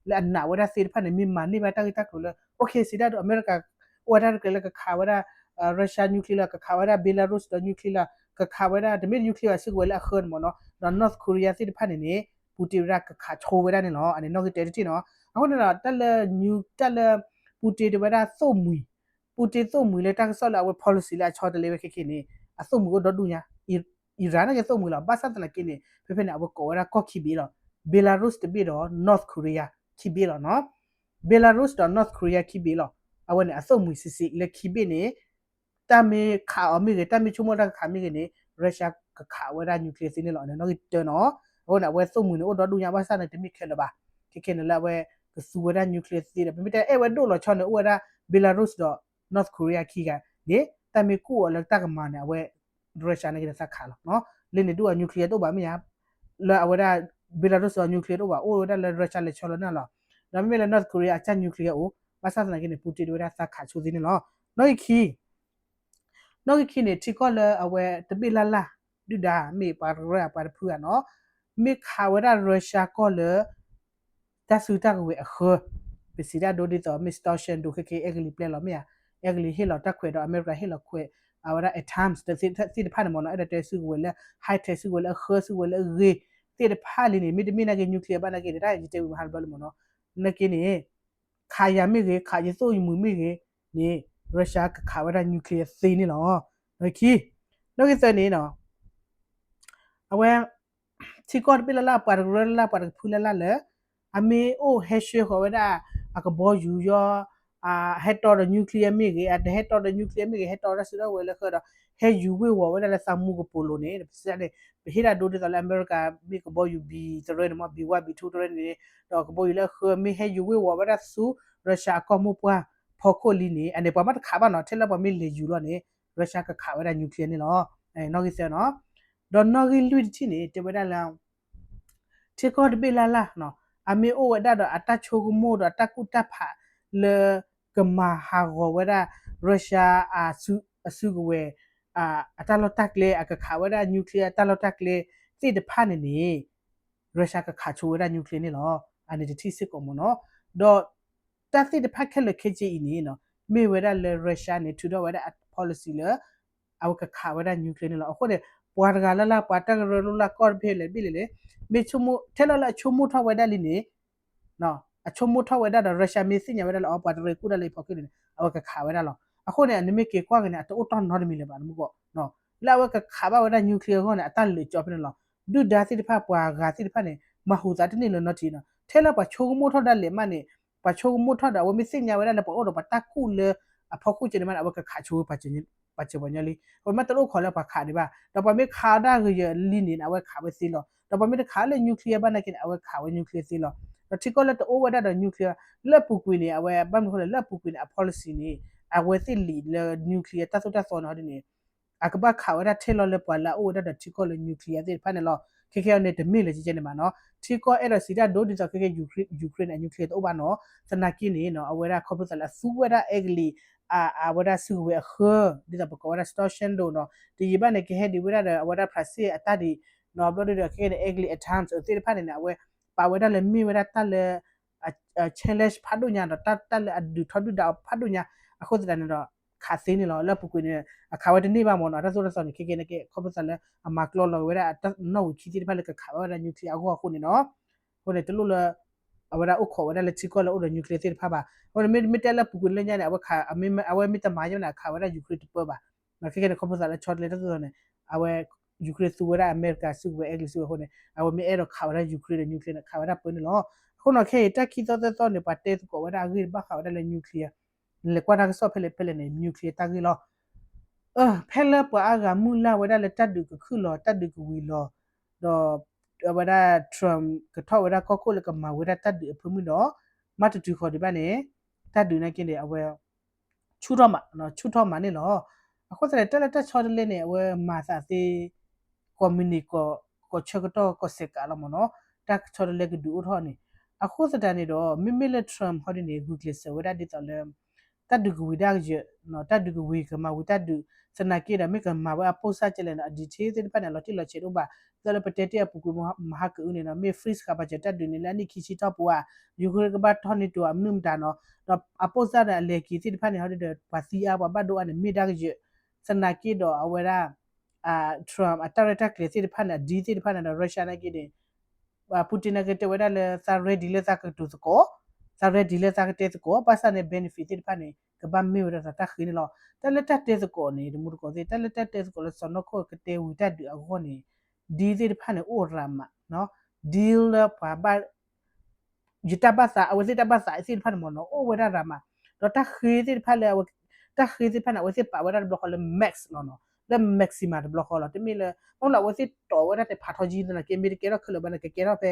လၢအနာ်ဝဲဒၣ်သ့ၣ်တဖၣ်န့ၣ် မ့ၢ်မၤန့ၢ်ဘၣ်တၢ်ဂ့ၢ်တၢ်ကျိၤလၢ okay စံးဒၣ်ဒီး အမဲရကၤ အိၣ်ဝဲတၢ်ရဲၣ်တၢ်ကျဲၤလၢကခးဝဲဒၣ် Russia nuclear လီၤ, ကခးဝဲဒၣ် Belarus ဒီး nuclear လီၤ, ကခးဝဲဒၣ် တမ့ၢ် nuclear ဘၣ် စုကဝဲၤလၢအဃၢန့ၣ်မ့ၢ်နီၤ, ဒီး North Korea သ့ၣ်တဖၣ်န့ၣ်န့ၣ် Putin ဝဲဒၣ်ကခးဆိဝဲဒၣ်န့ၣ်လီၤ. အန့ၣ်နီၣ်ဂံၢ်တၢတထံၣ်နီၤ, အဃိန့ၣ်ဒီး တၢ်လၢ တၢ်လၢ Putin တဝဲဒၣ်သိၣ်မှံၤ, Putin သိၣ်မှံၤလၢတၢ်ကစီၣ်လၢအဝဲ policy လၢအဆီတလဲဝဲခဲခဲန့ၣ် အသိၣ်မှံၤအိၣ်ဒီဒူၣ်ညါ, Iran န့ၣ်က့သိၣ်မှံၤလီၤ, ဘၣ်ဆၣ်သနာ်က့န့ၣ် ဖဲဖဲန့ၣ် အဝဲကိးဝဲဒၣ်ကီၢ်ခံဘ့ၣ်လီၤ, Belarus တဘ့ၣ်ဒီး North Korea ခံဘ့ၣ်လီၤနီၤ, Belarus ဒီး North Korea ခံဘ့ၣ်လီၤ, အဝဲန့ၣ် အသိၣ်မှံၤစံးစံးလၢခံဘ့ၣ်န့ၣ် တၢ်မ့ၢ်ခးအီၤမ့ၢ်ဂ့ၤ, တၢ်မ့ၢ်ဆိကမိၣ်တၢ်ကခးမ့ၢ်ဂ့ၤန့ၣ် Russia ကခးဝဲဒၣ် nuclear သ့န့ၣ်လီၤ. အန့ၣ်နီၣ်ဂံၢ်တၢနီၤ, အဃိန့ၣ် အဝဲသိၣ်မှံၤန့ၣ် အိၣ်ဒီဒူၣ်ညါ ဘၣ်ဆၣ်န့ၣ် တမ့ၢ်ခဲလၢာ်ဘၣ်, ခဲခဲန့ၣ်လၢအဝဲကသူဝဲဒၣ် nuclear သ့ဒီး ပမ့ၢ်တဲအဲၣ်ဝဲဒိၣ်လီၤဆီန့ၣ် အိၣ်ဝဲဒၣ် Belarus ဒီး North Korea ခံဂၤန့ၣ် တၢ်မ့ၢ်ကူၣ်အီၤလၢတၢ်ကမၤန့ၣ် အဝဲ Russia န့ၣ်က့သးခးလီၤ, လၢန့ၣ်ဒူၣ်အီၤ nuclear တအိၣ်ဘၣ်မ့ၢ်ဧါ, လၢအဝဲဒၣ် Belarus အီၤ nuclear တအိၣ်ဘၣ်, အိၣ်ဝဲဒၣ်လၢ Russia လဲၤဆီလီၤန့ၣ်လီၤ, ဒီးမ့မ့ၢ်လၢ North Korea အစၢ် nuclear အိၣ်, ဘၣ်ဆၣ်သနာ်က့န့ၣ် Putin တဝဲဒၣ်သးခးဆိသ့န့ၣ်လီၤ. နီၣ်ဂံၢ်ခံ နီၣ်ဂံၢ်ခံန့ၣ် ထံကီၢ်လၢအဝဲတဘ့ၣ်လၢ်လၢ် ဒုၣ်ဒါမ့ၢ်ပှၤတကရၢအပှၤတဖုဧါနီၤ, မ့ၢ်ခးဝဲဒၣ် Russia ကီၢ်လၢ တၢ်စုတၢ်ကဝဲၤအဃၢ, ပစံးတၢ်ဒိဒ်သိး မ့ၢ် Storchenko ခဲခဲ အဲကလံးပျဲလီၤမ့ၢ်ဧါ, အဲကလံးဟ့ၣ်လီၤတၢ်ခွဲးဒီး အမဲရကၤဟ့ၣ်လီၤခွဲး အဝဲဒၣ် အတၢ်မ် သ့ၣ်တဖၣ်န့ၣ်မ့ၢ်နီၤ, အဲၣ်ဒိးတဲစုကဝဲၤလၢ high tech စုကဝဲၤလၢအဃၢ စုကဝဲၤလၢအဂ့ၤ သ့ၣ်တဖၣ်လံန့ၣ် မ့တမ့ၢ်နာ်က့ nuclear ဘၣ်နာ်က့န့ၣ် တၢ်ယတဲဝံၤမဟါတဘျီလံမ့ၢ်နီၤ, နာ်က့န့ၣ် ခးယၤမ့ၢ်ဂ့ၤ ခးယသိၣ်ယမှံၤမ့ၢ်ဂ့ၤန့ၣ် Russia ကခးဝဲဒၣ် nuclear သ့န့ၣ်လီၤ. နီၣ်ဂံၢ်ခံ, နီၣ်ဂံၢ်သၢန့ၣ်နီၤ, အဝဲ ထံကီၢ်တဘ့ၣ်လၢ်လၢ် ပှၤတကရၢလၢ်လၢ် ပှၤတကဖုလၢ်လၢ်လၢ အမ့ၢ်အိၣ်ဟဲဆှၢဃီၤဝဲဒၣ် အကဘီယူၤယီ ဟဲတီဒီး nuclear မ့ၢ်ဂ့ၤ အတဟဲတီဒီး nuclear မ့ၢ်ဂ့ၤ ဟဲတီတၢ်စုဒီးဝဲၤလၢအဃၢဒီး ဟဲယူၤဝ့ၤဝီၤဝဲဒၣ်လၢသးမူကပိာ်လိၤန့ၣ် ပစံးန့ၣ် ပဟ့ၣ်ဒၣ်ဒိဒ်သိးလၢအမဲရကၤမ့ၢ်ကဘီယူၤ B တရၢန့ၣ်မ့ၢ် B one B two တရၢန့ၣ် ဒီးကဘီယူၤလၢအဃၢမ့ၢ်ဟဲယူၤဝ့ၤဝီၤဝဲဒၣ်ဆူ Russia အကီၢ်မိၢ်ပှၢ်ဖီခိၣ်လံန့ၣ် အန့ၣ်ပှၤမ့ၢ်တခးဘၣ်နီၤ ထဲလၢပှၤမ့ၢ်လဲၤယူၤလီၤန့ၣ် Russia ကခးဝဲဒၣ် nuclear န့ၣ်လီၤ. နီၣ်ဂံၢ်သၢနီၤ, ဒီးနီၣ်ဂံၢ်လွံၢ်တထံၣ်န့ၣ် တဲဝဲဒၣ်လၢ ထံကီၢ်တဘ့ၣ်လၢ်လၢ်နီၤ အမ့ၢ်အိၣ်ဝဲဒၣ်ဒီးအတၢ်ဆိကမိၣ်ဒီးအတၢ်ကူၣ်တၢ်ဖးလၢ ကမၤဟးဂီၤဝဲဒၣ် Russia အစုကဝဲၤ အတၢ်လီၢ်တၢ်ကျဲ အကခးဝဲဒၣ် nuclear အတၢ်လီၢ်တၢ်ကျဲသ့ၣ်တဖၣ်န့ၣ်န့ၣ် Russia ကခးဆိဝဲဒၣ် nuclear န့ၣ်လီၤ. အန့ၣ်တထံၣ်စ့ၢ်ကီးမ့ၢ်နီၤ, ဒီးတၢ်သ့ၣ်တဖၣ်ခဲလၢာ်ခဲဆ့အံၤန့ၣ်နီၤ မ့ၢ်ဝဲဒၣ်လၢ Russia န့ၣ် ထုးထီၣ်ဝဲဒၣ်အ policy လၢ အဝဲကခးဝဲဒၣ် nuclear န့ၣ်လီၤ. အဃိန့ၣ် ပှၤတဂၤလၢ်လၢ် ပှၤတၢ်ကရၢလၢ်လၢ် ကီၢ်တဘ့ၣ်လဲၣ်တဘ့ၣ်လဲၣ်လဲၣ် မ့ၢ်ဆိကမိၣ် ထဲလၢလၢအဆိကမိၣ်ထီၣ်ဝဲဒၣ်လံန့ၣ် အဆိကမိၣ်ထီၣ်ဝဲဒၣ်ဒီး Russia မ့ၢ်သ့ၣ်ညါဝဲဒၣ်လၢအီၤ ပှၤတရၢကူၣ်ဒၣ်လၢအဖီခိၣ်န့ၣ် အဝဲကခးဝဲဒၣ်လီၤ. အဃိန့ၣ် နမ့ၢ်က့ၤကွၢ်က့ၤန့ၣ် အတအိၣ်တီၢ်နီတမံၤလၢၤဘၣ် နမ့ၢ်ကွၢ် လၢအဝဲကခးဘၣ်ဝဲဒၣ် nuclear အဂီၢ်န့ၣ် အတၢ်လၢာ်ကၠီဖဲန့ၣ်လီၤ. ဒုၣ်ဒါသ့ၣ်တဖၣ် ပှၤဂၤသ့ၣ်တဖၣ်န့ၣ် မၤဟူးသးတန့ၢ်လၢၤနီတထံၣ်နီၤ. ထဲလၢပှၤဆိကမိၣ်ထီၣ်ဒၣ်လဲာ်မးန့ၣ် ပှၤဆိကမိၣ်ထီၣ်ဒီး အဝဲမ့ၢ်သ့ၣ်ညါဝဲဒၣ်လၢပှၤအိၣ်ဒီးပှၤတၢ်ကူၣ်လၢအဖီခိၣ်ကဲန့ၣ်မးန့ၣ် အဝဲကခးဆိဝဲ ပှၤစၢၤပှၤညီလံ. အဝဲမ့ၢ်တလိၣ်ခိးလၢပှၤခးဒံးဘၣ် ဒီးပှၤမ့ၢ်ခးဒၣ်ဂ့ၤယၢၤလံန့ၣ် အဝဲခးဝဲသ့လီၤ. ဒီးပှၤမ့ၢ်တခးလၢ nuclear ဘၣ်နာ်က့န့ၣ် အဝဲခးဝဲ nuclear သ့လီၤ. ဒီးထံကီၢ်လၢတအိၣ်ဝဲဒၣ်ဒီး nuclear လၢအပူၤကွံာ်န့ၣ် အဝဲဘၣ်မနုၤအဃိလဲၣ် လၢအပူၤကွံာ်န့ၣ် အ policy န့ၣ် အဝဲသ့ၣ်လံာ်လၢ nuclear တၢ်သိၣ်တၢ်သီန့ၣ်ဟီဒ်န့ၣ် အကဘၣ်ခးဝဲဒၣ်ထဲလီၤလၢပှၤလၢအအိၣ်ဝဲဒၣ်ဒီးထံကီၢ်လၢ nuclear သ့ၣ်တဖၣ်န့ၣ်လီၤ. ခဲခဲအံၤန့ၣ် တမ့ၢ်လၢၤကဲန့ၣ်ဘၣ်နီၤ. ထံကီၢ်အဲၣ်ဒိးစံးတၢ်ဒိဒ်သိးခဲခဲ Ukraine န့ၣ် အ nuclear တအိၣ်ဘၣ်နီၤ. သနာ်က့န့ၣ်နီၤ အဝဲဒၣ်ခီဖျိသးလၢအသူဝဲဒၣ်အဲကလံး အဝဲဒၣ်စုကဝဲၤအဃၢ ဒ်သိးပကိးဝဲဒၣ် Storchenko နီၤ တယံာ်ဘၣ်န့ၣ် ကဟဲဒံးဝဲဒၣ်ဒီးအဝဲဒၣ် France အတၢ်ဒံးနီၤ ဘျီဒုဒီးခဲခဲန့ၣ် အဲကလံး အတၢ်မ် သ့ၣ်တဖၣ်န့ၣ်န့ၣ် အဝဲပာ်ဝဲဒၣ်လၢမ့ၢ်ဝဲဒၣ်တၢ်လၢ challenge ဖးဒိၣ်ညါဒီး တၢ်လၢအဒုးထီဒုၣ်ဒါအီၤဖးဒိၣ်ညါ အဃိသတးန့ၣ်ဒီး ခးသ့န့ၣ်လီၤ. လၢအပူၤကွံာ်န့ၣ် အခးဝဲတန့ၢ်ဘၣ်မ့ၢ်နီၤ တၢ်သိၣ်တၢ်သီန့ၣ် ခဲကဲန့ၣ်က့ ခီဖျိသးလၢအမၤကျီလီၤက့ၤဝဲဒၣ်အတၢ်နီၣ်ဝံာ်ခံသ့ၣ်တဖၣ်လၢကခးဘၣ်ဝဲဒၣ် nuclear အဂီၢ်အဃိန့ၣ်နီၤ. အဃိန့ၣ် တလိၣ်လၢ အဝဲဒၣ်အိၣ်ခိးဝဲဒၣ်လၢထံကီၢ်လၢအိၣ်ဒီး nuclear သ့ၣ်တဖၣ်ဘၣ်. အဃိန့ၣ် မ့မ့ၢ်တဲလၢအပူၤကွံာ်လၢညါန့ၣ် အဝဲခး အဝဲမ့ၢ်တမၤယဲန့ၣ် အခးဝဲဒၣ် Ukraine တပၢဘၣ်. ခဲကဲန့ၣ် ခီဖျိသးလၢဆီတလဲတၢ်သိၣ်တၢ်သီန့ၣ် အဝဲ Ukraine သူဝဲဒၣ်အမဲရကၤစုကဝဲၤ အဲကလံးစုကဝဲၤအဃိန့ၣ် အဝဲမ့ၢ်အဲၣ်ဒိးခးဝဲဒၣ် Ukraine ဒီး nuclear န့ၣ် ခးဝဲဒၣ်ပၢန့ၣ်လီၤ. အဃိန့ၣ် ခဲအံၤတၢ်ခံသီသၢသီန့ၣ် ပှၤတဲသကိးဝဲဒၣ်အဂ့ၢ်တဘၣ်ဃးဝဲဒၣ်လၢ nuclear နလဲၤကွၢ်တၢ်ကစီၣ်ဖဲလဲၣ်ဖဲလဲၣ်န့ၣ် nuclear တၢ်ဂ့ၢ်လီၤ. ဖဲလၢပှၤအါဂၤမုၢ်လၢ်ဝဲဒၣ်လၢတၢ်ဒုးကခုၣ်လီၤ တၢ်ဒုးကဝံၤလီၤ ဒီး အဝဲဒၣ် Trump ကထီၣ်ဝဲဒၣ်ကီၢ်ခိၣ်လၢကမၤဝဲဒၣ်တၢ်ဒုးအဖၢမုၢ်ဒီး မၤတတုၤဃီၤဒံးဘၣ်န့ၣ် တၢ်ဒုးနာ်က့န့ၣ် အဝဲ ဆူၣ်ထီၣ်မး ဆူၣ်ထီၣ်မးန့ၣ်လီၤ. အဃိသတးန့ၣ် တၢ်လၢတၢ်ဆီတလဲန့ၣ် အဝဲမၤသးသ့ ကိးမံၤနံၤ ကိးဆၢကတီၢ်ကိးစဲးကးလီၤမ့ၢ်နီၤ တၢ်ဆီတလဲကဒုးအိၣ်ထီၣ်န့ၣ် အဃိသတးန့ၣ်ဒီး မ့မ့ၢ်လၢ Trump ဟီဒ်န့ၣ် ဂုာ်ကျဲးစၢးဝဲဒၣ်ဒ်သိးလၢ တၢ်ဒုးကဝံၤဒၣ်ကယၢၤ တၢ်ဒုးကဝံၤကမၤဝံၤတၢ်ဒုး သနာ်က့ဒီး မ့ၢ်ကမၤဝဲအပိၢ်စၢ်ကဲလဲၣ်န့ၣ် အ detail သ့ၣ်တဖၣ်န့ၣ် အလီၤတံၢ်လီၤဆဲးတအိၣ်ဘၣ် ဒ်သိးလၢပတဲတ့ၢ်အပူၤကွံာ်မဟါကအုန့ၣ်ဒီး မ့ၢ် freeze ဃာ်ပာ်စၢၤတၢ်ဒုးန့ၣ် လၢအနံၣ်ခံဆံထီၣ်ပူၤဧါ Ukraine ကဘၣ်ထီၣ် NATO အမနုၤမတၤနီၤ ဒီးအပိၢ်စၢ်န့ၣ် အလဲၤက့ၤသ့ၣ်တဖၣ်န့ၣ် ဟီဒ်ဒီး ပှၤသံအါ ပှၤဘၣ်ဒိအါန့ၣ် မ့ၢ်ဒၣ်ကယၢၤ သနာ်က့ဒီးအဝဲဒၣ် Trump အတၢ်ရဲၣ်တၢ်ကျဲၤသ့ၣ်တဖၣ်န့ၣ် အ deal သ့ၣ်တဖၣ်န့ၣ်ဒီး Russia နာ်က့န့ၣ် Putin နာ်က့တဲဝဲဒၣ်လၢ သး ready လၢသးကတိၤသကိး သး ready လၢသးကတဲသကိး ဘၣ်ဆၣ်န့ၣ် benefit သ့ၣ်တဖၣ်န့ၣ် ကဘၣ်မ့ၢ်ဝဲဒၣ်တၢ်ဃ့န့ၣ်လီၤ. တၢ်လၢတၢ်တဲသကိးန့ၣ် တမူတကိးသ့ၣ် တၢ်လၢတၢ်တဲသကိးလၢစီၢ်နီၤခိၣ်ကတဲဝံၤတၢ်ဒုးအဂီၢ်န့ၣ် deal သ့ၣ်တဖၣ်န့ၣ် အိၣ်ရၤမး deal လၢပှၤဘၣ် ယတၢ်ဘၣ်သး အဝဲသ့ၣ်တၢ်ဘၣ်သးသ့ၣ်တဖၣ်န့ၣ်မ့ၢ်နီၤ အိၣ်ဝဲဒၣ်ရၤမး ဒီးတၢ်ဃ့သ့ၣ်တဖၣ်လၢ တၢ်ဃ့သ့ၣ်တဖၣ်န့ၣ် အဝဲသ့ၣ်ပာ်ဝဲဒၣ်တဘျီဃီလၢ max လီၤနီၤ လၢ maximum တဘျီဃီလီၤ တမ့ၢ်လၢ မ့ၢ်လၢအဝဲသ့ၣ်တီဝဲဒၣ်တဖးထီကံသနာ်က့ မ့ၢ်တကဲထီၣ်ခဲလၢာ်ဘၣ်န့ၣ် ကကဲထီၣ်ဖဲ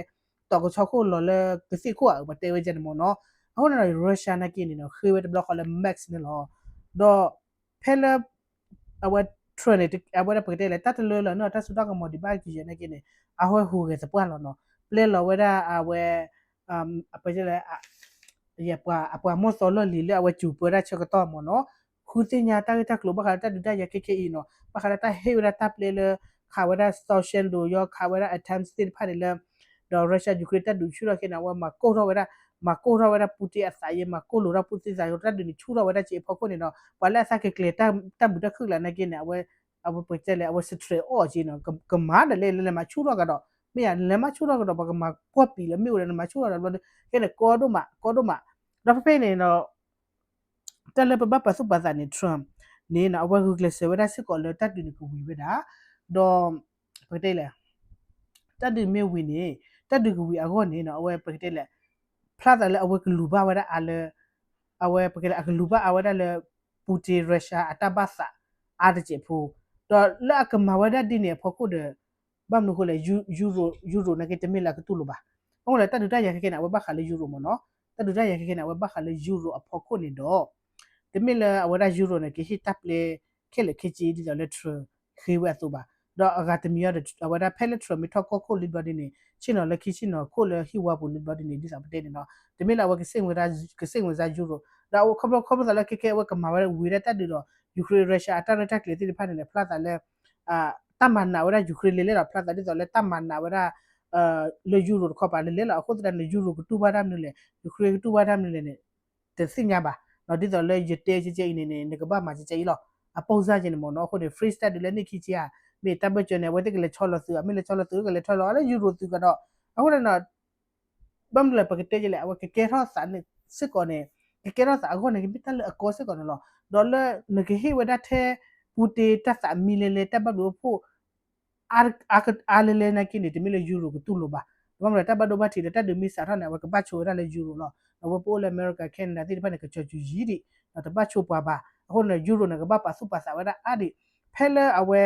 တီၤကဆီခိၣ်လီၤလၢကသ့ၣ်ခိၣ်ဧါ ပတဲဝဲဒ်န့ၣ်မ့ၢ်နီၤ အဃိန့ၣ်ဒီး Russia နာ်က့န့ၣ်နီၤ ဃ့ဝဲတဘျီဃီလၢ max န့ၣ်လီၤ ဒီး ဖဲလၢ အဝဲ Trump န့ၣ် အဝဲဒၣ်ပကတဲလဲၣ် တၢ်တလၢလီၤန့ၢ်အီၤတၢ်စိတၢ်ကမီၤဒံးဘၣ်ကယဲၢ်နာ်က့န့ၣ် အဝဲဟူးဂဲၤသပှၢ်လီၤနီၤ ပျဲလီၤဝဲဒၣ်အဝဲ ပတဲလဲၣ် အပှၤမီၢ်သီလီၢ်လံၤလၢအဝဲစူၤပၢတၢ်ဆၢကတီၢ်မ့ၢ်နီၤ ဃုသ့ၣ်ညါတၢ်ဂ့ၢ်တၢ်ကျိၤဘၣ်ဃးလၢတၢ်ဒုးတၢ်ယၤခဲခဲအံၤနီၤ ဘၣ်ဃးလၢတၢ်ဟ့ၣ်ဝဲဒၣ်တၢ်ပျဲလၢ ခးဝဲဒၣ် sanction ဒိၣ်ယီ ခးဝဲဒၣ် attempt သ့ၣ်တဖၣ်န့ၣ်လၢ ဒီး Russia Ukraine တၢ်ဒုးဆူၣ်ထီၣ်ခဲန့ၣ် အဝဲမၤကိၢ်ထီၣ်ဝဲဒၣ် မၤကိၢ်ထီၣ်ဝဲဒၣ် Putin အသးယဲ မၤကိၢ်လိာ်ထီၣ် Putin သးယဲ တၢ်ဒုးန့ၣ်ဆူၣ်ထီၣ်ဝဲဒၣ်စ့အဖီခိၣ်န့ၣ်ဒီး ပှၤလၢအသးကကျဲၤတၢ်မုာ်တၢ်ခုၣ်လၢနာ်က့န့ၣ် အဝဲ အဝဲပတဲလဲၣ် အဝဲ stress အီၣ်က့နီၤ ကမၤဒီးလဲၣ် လဲၤမၤဆူၣ်ထီၣ်ကဒီး မ့ၢ်ယၤ လဲၤမၤဆူၣ်ထီၣ်ကဒီး ပှၤကမၤကွၢ်ပံာ်လၢမ့ၢ်အိၣ်ဒီး နမၤဆူၣ်ထီၣ်ဒီးဘျီဒီး ခဲန့ၣ် ကီဒိၣ်မး ကီဒိၣ်မး ဒီးဖဲဖဲန့ၣ်ဒီး တၢ်လၢပဘၣ်ပာ်သူၣ်ပာ်သးန့ၣ် Trump န့ၣ် အဝဲဂုာ်ကျဲးစၢးဝဲဒၣ်စ့ၢ်ကီးလၢတၢ်ဒုးန့ၣ်ကဝံၤဝဲဒၣ် ဒီး ပကတဲလဲၣ် တၢ်ဒုးမ့ၢ်ဝံၤန့ၣ် တၢ်ဒုးကဝံၤအဂီၢ်န့ၣ် အဝဲပကတဲလဲၣ် ဖျါသးလၢအဝဲကလူၤဘၣ်ဝဲဒၣ်အါလၢ အဝဲပကတဲလဲၣ် အကလူၤဘၣ်အါဝဲဒၣ်လၢ Putin Russia အတၢ်ဘၣ်သးအါတစဲးဖိ ဒီးလၢအကမၤဝဲဒၣ်ဒ်န့ၣ်အဖီခိၣ်ဒီး ဘၣ်မနုၤအဃိလဲၣ် Euro Euro နာ်က့တမ့ၢ်လၢအကတူၢ်လိာ်ဘၣ် အဃိလဲၣ် တၢ်ဒုးတၢ်ယၤခဲခဲန့ၣ် အဝဲဘၣ်ဃးလၢ Euro မ့ၢ်နီၤ တၢ်ဒုးတၢ်ယၤခဲခဲန့ၣ် အဝဲဘၣ်ဃးလၢ Euro အဖီခိၣ်န့ၣ်ဒီး တမ့ၢ်လၢအဝဲဒၣ် Euro န့ၣ် ကဟ့ၣ်တၢ်ပျဲခဲလၢာ်ခဲဆ့ဒ်သိးလၢ Trump ဃ့ဝဲအသိးဘၣ် ဒီးအဂၤတမံၤအံၤဒီး အဝဲဒၣ်ဖဲလၢ Trump မ့ၢ်ထီၣ်ကီၢ်ခိၣ်လံဘျီဒ်န့ၣ် ဆ့ၣ်နီၤလၢခံဆ့ၣ်နီၤခိၣ်လၢဟံၣ်ဝါပူၤလံဘျီဒ်န့ၣ် ဒ်သိးပတဲန့ၣ်နီၤ တမ့ၢ်လၢအဝဲကစ့ၣ် ကစ့ၣ်ဝင်စား Euro ဒီးအဝဲခီဖျိခီဖျိသးလၢခဲခဲအဝဲကမၤဝဲဒၣ်ဝံၤဒၣ်တၢ်ဒုးဒီး Ukraine Russia အတၢ်ရဲၣ်တၢ်ကျဲၤသ့ၣ်တဖၣ်န့ၣ် ဖျါသးလၢ တၢ်မၤနးဝဲဒၣ် Ukraine လဲၤလဲၣ်လီၤ ဖျါသးဒ်သိးလၢတၢ်မၤနးဝဲဒၣ် လၢ Euro တခီပၤလဲၤလဲၣ်လီၤ အဃိသတးန့ၣ် Euro ကတူၢ်ဘၣ်တၢ်မနုၤလဲၣ် Ukraine ကတူၢ်ဘၣ်တၢ်မနုၤလဲၣ်န့ၣ် တသ့ၣ်ညါဘၣ် ဒ်သိးလၢယတဲကဲကဲအံၤန့ၣ်န့ၣ် နကဘၣ်မၤကဲကဲအံၤလီၤ အပိၢ်စၢ်ကဲန့ၣ်မ့ၢ်နီၤ အဃိန့ၣ် freeze တၢ်ဒုးလၢနံၣ်ခံဆံဧါ မ့ၢ်တၢ်ဘၢၣ်စၢၤန့ၣ် အဝဲသ့ၣ်ကလဲၤဆီလီၤသုးဧါ မ့ၢ်လဲၤဆီလီၤသုး ကလဲၤဆီလီၤလၢ Euro သုးကဒီး အဃိန့ၣ် ဘၣ်မနုၤလဲၣ် ပကတဲကဲလဲၣ် အဝဲကကဲထီၣ်သးန့ၣ်စ့ၢ်ကီးန့ၣ် ကကဲထီၣ်သးအဂီၢ်န့ၣ် ကမ့ၢ်တၢ်လၢအကီစ့ၢ်ကီးန့ၣ်လီၤ. ဒီးလၢနကဟ့ၣ်ဝဲဒၣ်ထဲ Putin တၢ်သးမံလဲၤလဲၤ တၢ်ဘၣ်ဘျုးအိၣ်ဖှိၣ် အါလဲၤလဲၤနာ်က့န့ၣ် တမ့ၢ်လၢ Euro ကတူၢ်လိာ်ဘၣ်. ဘၣ်မနုၤလဲၣ် တၢ်ဘၣ်ဒိဘၣ်ထံးဒီး တၢ်ဒုးမ့ၢ်စးထီၣ်န့ၣ် အဝဲကဘၣ်ဆိဝဲဒၣ်လၢ Euro လီၤ. အဝဲပအိၣ်လၢအမဲရကၤ Canada သ့ၣ်တဖၣ်န့ၣ် ကစီၤကူၤယံၤဒံး ဒီးတဘၣ်ဆိပှၤဘၣ်. အဃိန့ၣ် Euro န့ၣ် ကဘၣ်ပာ်သူၣ်ပာ်သးဝဲဒၣ်အါဒံး ဖဲလၢအဝဲ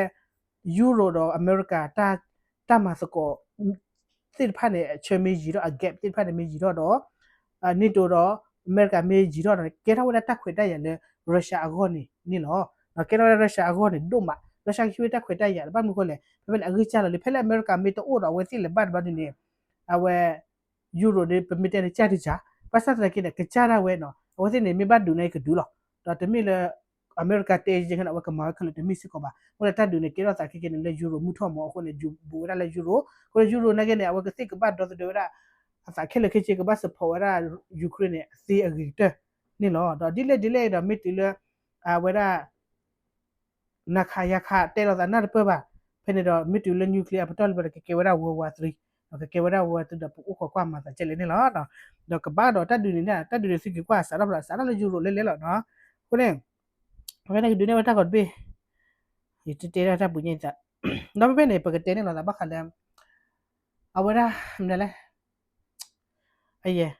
Euro ဒီးအမဲရကၤ တၢ်မၤသကိးသ့ၣ်တဖၣ်န့ၣ် အဆၢမ့ၢ်ယံၤထီၣ် အ gap သ့ၣ်တဖၣ်န့ၣ်မ့ၢ်ယံၤထီၣ်ဒီး NATO ဒီးအမဲရကၤမ့ၢ်ယံၤထီၣ်ဒီး ကဲထီၣ်ဝဲဒၣ်တၢ်ခွဲးတၢ်ယာ်လၢ Russia အဂီၢ်န့ၣ်န့ၣ်လီၤ. ကဲထီၣ်ဝဲဒၣ် Russia အဂီၢ်န့ၣ်ဒိၣ်မး Russia ကဟံးဝဲတၢ်ခွဲးတၢ်ယာ်လၢ ဘၣ်မနုၤအဃိလဲၣ် ဖဲဖဲန့ၣ် အဂ့ၢ်စၢ်လီၤလံ ဖဲလၢအမဲရကၤမ့ၢ်တအိၣ်ဒီးအဝဲသ့ၣ်လဲၤဘၣ်တဘျီဒ်န့ၣ် အဝဲ Euro ဒီး ပမ့ၢ်တဲန့ၣ် ကၢ်တကၢ် ဘၣ်ဆၣ်သနာ်က့န့ၣ် ကစၢ်ဒၣ်ဝဲနီၤ အဝဲသ့ၣ်န့ၣ် မ့ၢ်ဘၣ်ဒုးန့ၣ်ကဒုးလီၤ. ဒီးတမ့ၢ်လၢ အမဲရကၤတဲယဲၢ်န့ၣ် အဝဲကမၤဝဲခဲလၢာ်တမ့ၢ်စ့ၢ်ကီးဘၣ်. အဃိဒီးတၢ်ဒုးန့ၣ် ကဲထီၣ်သးခဲကဲန့ၣ် လၢ Euro မုၢ်ထီၣ်မး အဃိန့ၣ် ဘူးဝဲဒၣ်လၢ Euro အဃိဒီး Euro နာ်က့န့ၣ် အဝဲကသ့ၣ်ကဘၣ်ဒီသဒၢဝဲဒၣ် အသးခဲလၢာ်ခဲဆ့ ကဘၣ် support ဝဲဒၣ် Ukraine န့ၣ် အသ့အဂ့ၤကတၢၢ်န့ၣ်လီၤ. ဒီးဒ်လဲၣ်ဒ်လဲၣ်ဒီး မ့ၢ်တုၤလၢ အဝဲဒၣ် နၤခးယၤခး တဲလိာ်သးနၢ်တပၢၢ်ဘၣ်. ဖဲန့ၣ်ဒီး မ့ၢ်တုၤလၢ nuclear အပတီၢ်လံဘျီဒီး ကကဲဝဲဒၣ် World War Three ဒီးကကဲဝဲဒၣ် World War Three ဒီးပအိၣ်ခိးကွၢ်မၤသးကဲလဲၣ်န့ၣ်လီၤ. ဒီးကဘၣ်ဒီးတၢ်ဒုးန့ၣ် တၢ်ဒုးန့ၣ်သုက့ၤကွၢ်စးထီၣ်ဖျါ စးထီၣ်လၢ Euro လဲၤလဲၤလီၤနီၤ. အဃိန့ၣ် အဝဲန့ၣ်ကဒုးန့ၢ်ဝဲတၢ်ဂီၤတဘ့ၣ် ယတတဲဒၣ်တၢ်ပူၤညါအသး ဒီးဖဲဖဲန့ၣ် ပကတဲန့ၣ်လီၤသးဘၣ်ဃးလၢ အဝဲဒၣ် မနုၤလဲၣ် အယဲၢ်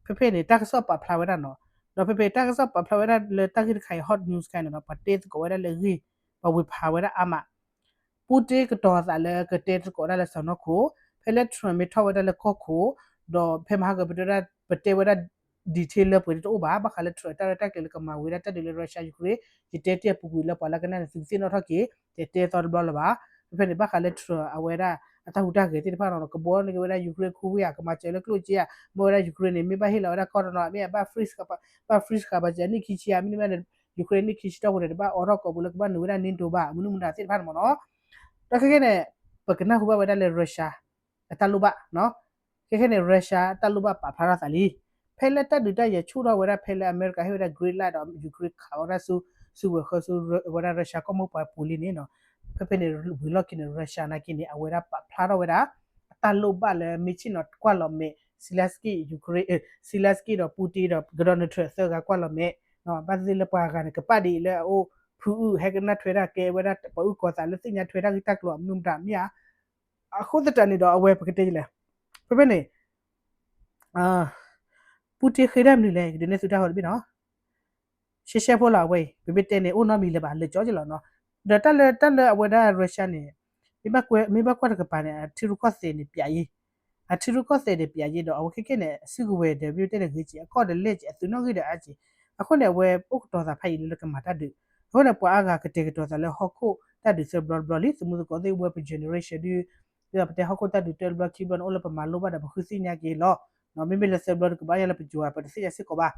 ဖဲဖဲန့ၣ် တၢ်ကစီၣ်ပာ်ဖျါဝဲဒၣ်နီၤ, ဒီးဖဲဖဲတၢ်ကစီၣ်ပာ်ဖျါဝဲဒၣ်လၢတၢ်ဂ့ၢ်တခါအံၤ hot news ခါအံၤန့ၣ်ဒီး ပှၤတဲသကိးဝဲဒၣ်လၢအဂ့ၢ်, ပှၤဝ့ၤဖးဝဲဒၣ်အါမး, ပူတ့ကတီၤသးလၢကတဲသကိးဝဲဒၣ်လၢစီၤနီၢ်ခိၣ်, ဖဲလၢ Trump မ့ၢ်ထီၣ်ဝဲဒၣ်လၢကီၢ်ခိၣ်, ဒီးဖဲမဟါကပတဲဝဲဒၣ် ပတဲဝဲဒၣ် detail လၢပှဲၤတအိၣ်ဘၣ်, ဘၣ်ဃးလၢ Trump တၢ်ရဲၣ်တၢ်ကျဲၤလၢကမၤဝံၤဒၣ်တၢ်ဒုးလၢ Russia Ukraine, ယတဲတ့ၢ်အပူၤကွံာ်လၢပှၤလၢကနၣ်န့ၣ် သုကသ့ၣ်နီၣ်ထီၣ်က့ၤ, ယတဲသီတဘျီလၢၤဘၣ်. ဖဲဖဲန့ၣ် ဘၣ်ဃးလၢ Trump အဝဲဒၣ် အတၢ်ဟူးတၢ်ဂဲၤသ့ၣ်တဖၣ်နီၤ ကဘီန့ၢ်က့ၤဝဲဒၣ် Ukraine ခိဝ့ၢ်ဧါ, ကမၤစၢၤလၢကျိၣ်စ့ဧါ, မ့ၢ်ဝဲဒၣ် Ukraine န့ၣ် မ့ၢ်ဘၣ်ဟ့ၣ်လီၤဝဲဒၣ်ကီၢ်တနီၤ မ့ၢ်ဘၣ် freeze ဘၣ် freeze ဃာ်ဘၣ်စၢၤ နံၣ်ခံဆံဧါ, မ့တမ့ၢ်န့ၣ် Ukraine နံၣ်ခံဆံတီၢ်ပူၤန့ၣ် တဘၣ်အိးထီၣ်ကိးပူၤလၢကဘၣ်နုာ်ဝဲဒၣ် NATO ဘၣ် မနုၤမတၤသ့ၣ်တဖၣ်န့ၣ်မ့ၢ်နီၤ. ဒီးခဲခဲန့ၣ် ပကနၢ်ဟူဘၣ်ဝဲဒၣ်လၢ Russia အတၢ်လိၣ်ဘၣ်, ခဲခဲန့ၣ် Russia တၢ်လိၣ်ဘၣ်ပာ်ဖျါထီၣ်သးလံ. ဖဲလၢတၢ်ဒုးတၢ်ယဲၤဆူၣ်ထီၣ်ဝဲဒၣ် ဖဲလၢအမဲရကၤဟ့ၣ်ဝဲဒၣ် green light ဒီး Ukraine ခးဝဲဒၣ်ဆူ စုဝဲၤဃၢဆူဝဲဒၣ် Russia ကီၢ်မိၢ်ပှၢ်ပူၤလံန့ၣ်နီၤ, ဖဲဖဲန့ၣ် ဝံၤလီၢ်ခံန့ၣ် Russia နာ်က့န့ၣ် အဝဲဒၣ်ပာ်ဖျါထီၣ်ဝဲဒၣ် အတၢ်လိၣ်ဘၣ်လၢမ့ၢ်ဆ့ၣ်နီၤကွၢ်လီၤမဲာ် Zelensky Ukraine, Zelensky ဒီး Putin ဒီး Donald Trump သၢဂၤကွၢ်လီၤမဲာ်, ဘၣ်သ့ၣ်လၢပှၤဂၤန့ၣ် ကပာ်ဒ်အံၤလၢအအိၣ် ဖုအုၣ် ဟဲကနၣ်ထွဲတၢ်ကဲဝဲဒၣ် ပှၤအုၣ်ကီၤသးလၢသ့ၣ်ညါထွဲတၢ်ဂ့ၢ်တၢ်ကျိၤအမနုၤမတၤမ့ၢ်ဧါ. အဃိသတးန့ၣ်ဒီး အဝဲပကတဲလဲၣ်, ဖဲဖဲန့ၣ် Putin ဃ့ဒၣ်မနုၤလဲၣ် ယကဒုးနဲၣ်သုတၢ်ဂီၤတဘ့ၣ်နီၤ. ရှဲရှဲဖိလီၤအဝဲအံၤ ပမ့ၢ်တဲန့ၣ် အိၣ်နီတမံၤလၢၤဘၣ် လၢာ်ကၠီက့လီၤနီၤ. ဒီးတၢ်လၢ တၢ်လၢအဝဲဒၣ် Russia န့ၣ် မ့ၢ်ဘၣ်ကွၢ်တကပၤန့ၣ် အထံရူၢ်ကီၢ်သဲးန့ၣ် ပျးယ့ၢ်, အထံရူၢ်ကီၢ်သဲးန့ၣ် ပျးယ့ၢ်ဒီး အဝဲခဲခဲန့ၣ် အစုကဝဲၤဒီး မ့ၢ်တဲန့ၣ်ဂ့ၤက့ၤ အကီၢ်ဒီးလဲၢ်က့ၤ အသုးနီၣ်ဂံၢ်ဒီးအါက့ၤ, အဃိန့ၣ် အဝဲအိၣ်ကတီၤသးဖးယံာ်လၢလၢကမၤတၢ်ဒုး, အဃိန့ၣ် ပှၤအါဂၤကတဲာ်ကတီၤသးလၢဟီၣ်ခိၣ်တၢ်ဒုးသၢဘျီတဘျီလံ သုးမုၢ်သကိးသ့ၣ်ဝဲပ generation ဒု ဒီးပတဲဟီၣ်ခိၣ်တၢ်ဒုးတၢတဘျီခံဘျီန့ၣ် အိၣ်လၢပမၤလိဘၣ်ဒီးပဃုသ့ၣ်ညါက့ၤလီၤ. မ့မ့ၢ်လၢသၢဘျီတကဘၣ်ယါလၢပကိၤဧါ ပတသ့ၣ်ညါစ့ၢ်ကီးဘၣ်.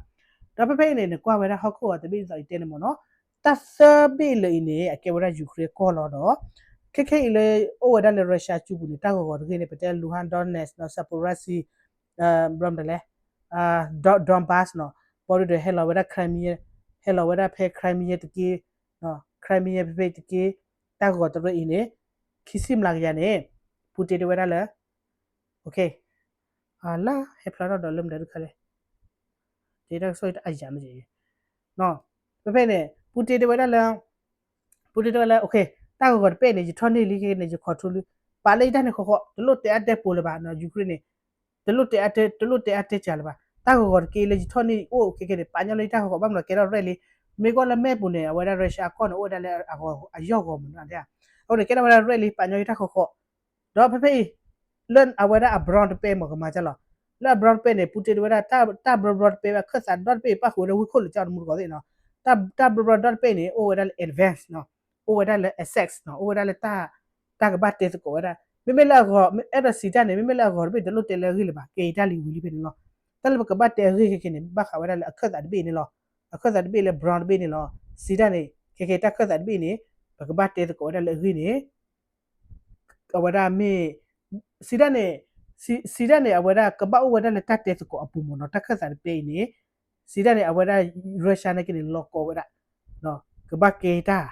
ဒီးဖဲဖဲအံၤန့ၣ် နကွၢ်ဝဲဒၣ်ဟီၣ်ခိၣ်အတဘ့ၣ်ဒ်သိးယတဲန့ၣ်မ့ၢ်နီၤ, တၢ်သၢဘ့ၣ်လၢအံၤန့ၣ် အကဲဝဲဒၣ် Ukraine ကီၢ်လီၤဒီး ခဲခဲအံၤလၢ အိၣ်ဝဲဒၣ်လၢ Russia ကၠူပူၤန့ၣ် တၢ်ဂီၤဂီၤတဂ့ၤန့ၣ် ပတဲ Luhansk, Donetsk နီၤ Zaporizhzhia ဘျီမတၤလဲၣ် Donbas နီၤ, ဘီဒုဒီးဟဲလီၤဝဲဒၣ် Crimea, ဟဲလီၤဝဲဒၣ်ဖဲ Crimea တက့ၢ်, Crimea ဖဲဖဲတက့ၢ်, တၢ်ဂီၤတရၢအံၤန့ၣ် ခံဆံမျးကယၤန့ၣ် Putin တဲဝဲဒၣ်လၢ လၢဟဲဖျါထီၣ်ဒီးလၢမတၤဒုခါလဲၣ်, တၢ်ကစီၣ်အံၤတအါယၤမ့ၢ်, ဖဲဖဲန့ၣ် Putin တဲဝဲဒၣ်လၢ Putin တဲဝဲလၢ တၢ်ဂီၤဂီၤတပဲၣ်အံၤန့ၣ် ယထီၣ်န့ၢ်လံခဲကနံၣ် ယ control လံ, ပာ်လၢယတၢ်န့ၣ်ဃီဃီ တလိၣ်တဲအါတဲပိၤလၢၤဘၣ် Ukraine န့ၣ်, တလိၣ်တဲအါတဲ တလိၣ်တဲအါတဲစှၤလၢၤဘၣ်, တၢ်ဂီၤဂီၤတက့ၢ်လၢယထီၣ်န့ၢ်အိၣ်ခဲကနံၣ်န့ၣ် ပာ်ညီလၢယတၢ်ဃီဃီ ဘၣ်မနုၤကဲထီၣ်ရဲၣ်လံ, မ့ၢ်ကွၢ်လၢ map ပူၤန့ၣ် အဝဲဒၣ် Russia အကီၢ်န့ၣ် အိၣ်ဝဲဒၣ်လၢအဂီၤအယီၢ်ဂီၤမ့ၢ်နီၤ, အဃိန့ၣ် ကဲထီၣ်ဝဲဒၣ်ရဲၣ်လံ ပာ်ညီယတၢ်ဃီဃီ, ဒီးဖဲဖဲအံၤ လၢအဝဲဒၣ်အ brown တပဲၣ်မ့ၢ် ကမၤကလီၤ, လၢအ brown တပဲၣ်န့ၣ် Putin တဲဝဲဒၣ် တၢ် brown brown တပဲၣ်ဝဲ ခၢၣ်သးဒီတပဲၣ် ပၣ်ဃုာ်ဝဲဒၣ်ဝ့ၢ်ခိၣ်လၢကၠီတမူတကိးသ့ၣ်နီၤ, တၢ် brown brown ဒီတပဲၣ်န့ၣ် အိၣ်ဝဲဒၣ်လၢ advance နီၤ, အိၣ်ဝဲဒၣ်လၢ access နီၤ, အိၣ်ဝဲဒၣ်လၢ တၢ်ကဘၣ်တဲသကိးဝဲဒၣ် မ့မ့ၢ်လၢအဂီၤ အဲၣ်ဒိးစံးတၢ်န့ၣ် မ့မ့ၢ်လၢအဂီၤတဘ့ၣ် တလိၣ်တဲလၢအဂ့ၢ်လၢၤဘၣ် ကဲအံၤတၢ်လံဝံၤလံဖဲန့ၣ်လီၤ. တၢ်လၢပကဘၣ်တဲအဂ့ၢ်ခဲကနံၣ်န့ၣ် ဘၣ်ဃးဝဲဒၣ်လၢအခၢၣ်သးတဘ့ၣ်န့ၣ်လီၤ. အခၢၣ်သးတဘ့ၣ်လၢ brown တဘ့ၣ်န့ၣ်လီၤ. စံးတၢ်န့ၣ် ခဲကဲတၢ်ခၢၣ်သးတဘ့ၣ်န့ၣ် ပကဘၣ်တဲသကိးဝဲဒၣ်လၢအဂ့ၢ်န့ၣ် အဝဲဒၣ်မ့ၢ် စံးတၢ်န့ၣ် စံးတၢ်န့ၣ် အဝဲဒၣ်ကဘၣ်အိၣ်ဝဲဒၣ်လၢတၢ်တဲသကိးအပူၤမ့ၢ်နီၤ တၢ်ခၢၣ်သးတဘ့ၣ်အံၤန့ၣ် စံးတၢ်န့ၣ် အဝဲဒၣ် Russia နာ်က့န့ၣ် လီၤကီဝဲဒၣ် ကဘၣ်ကဲတၢ်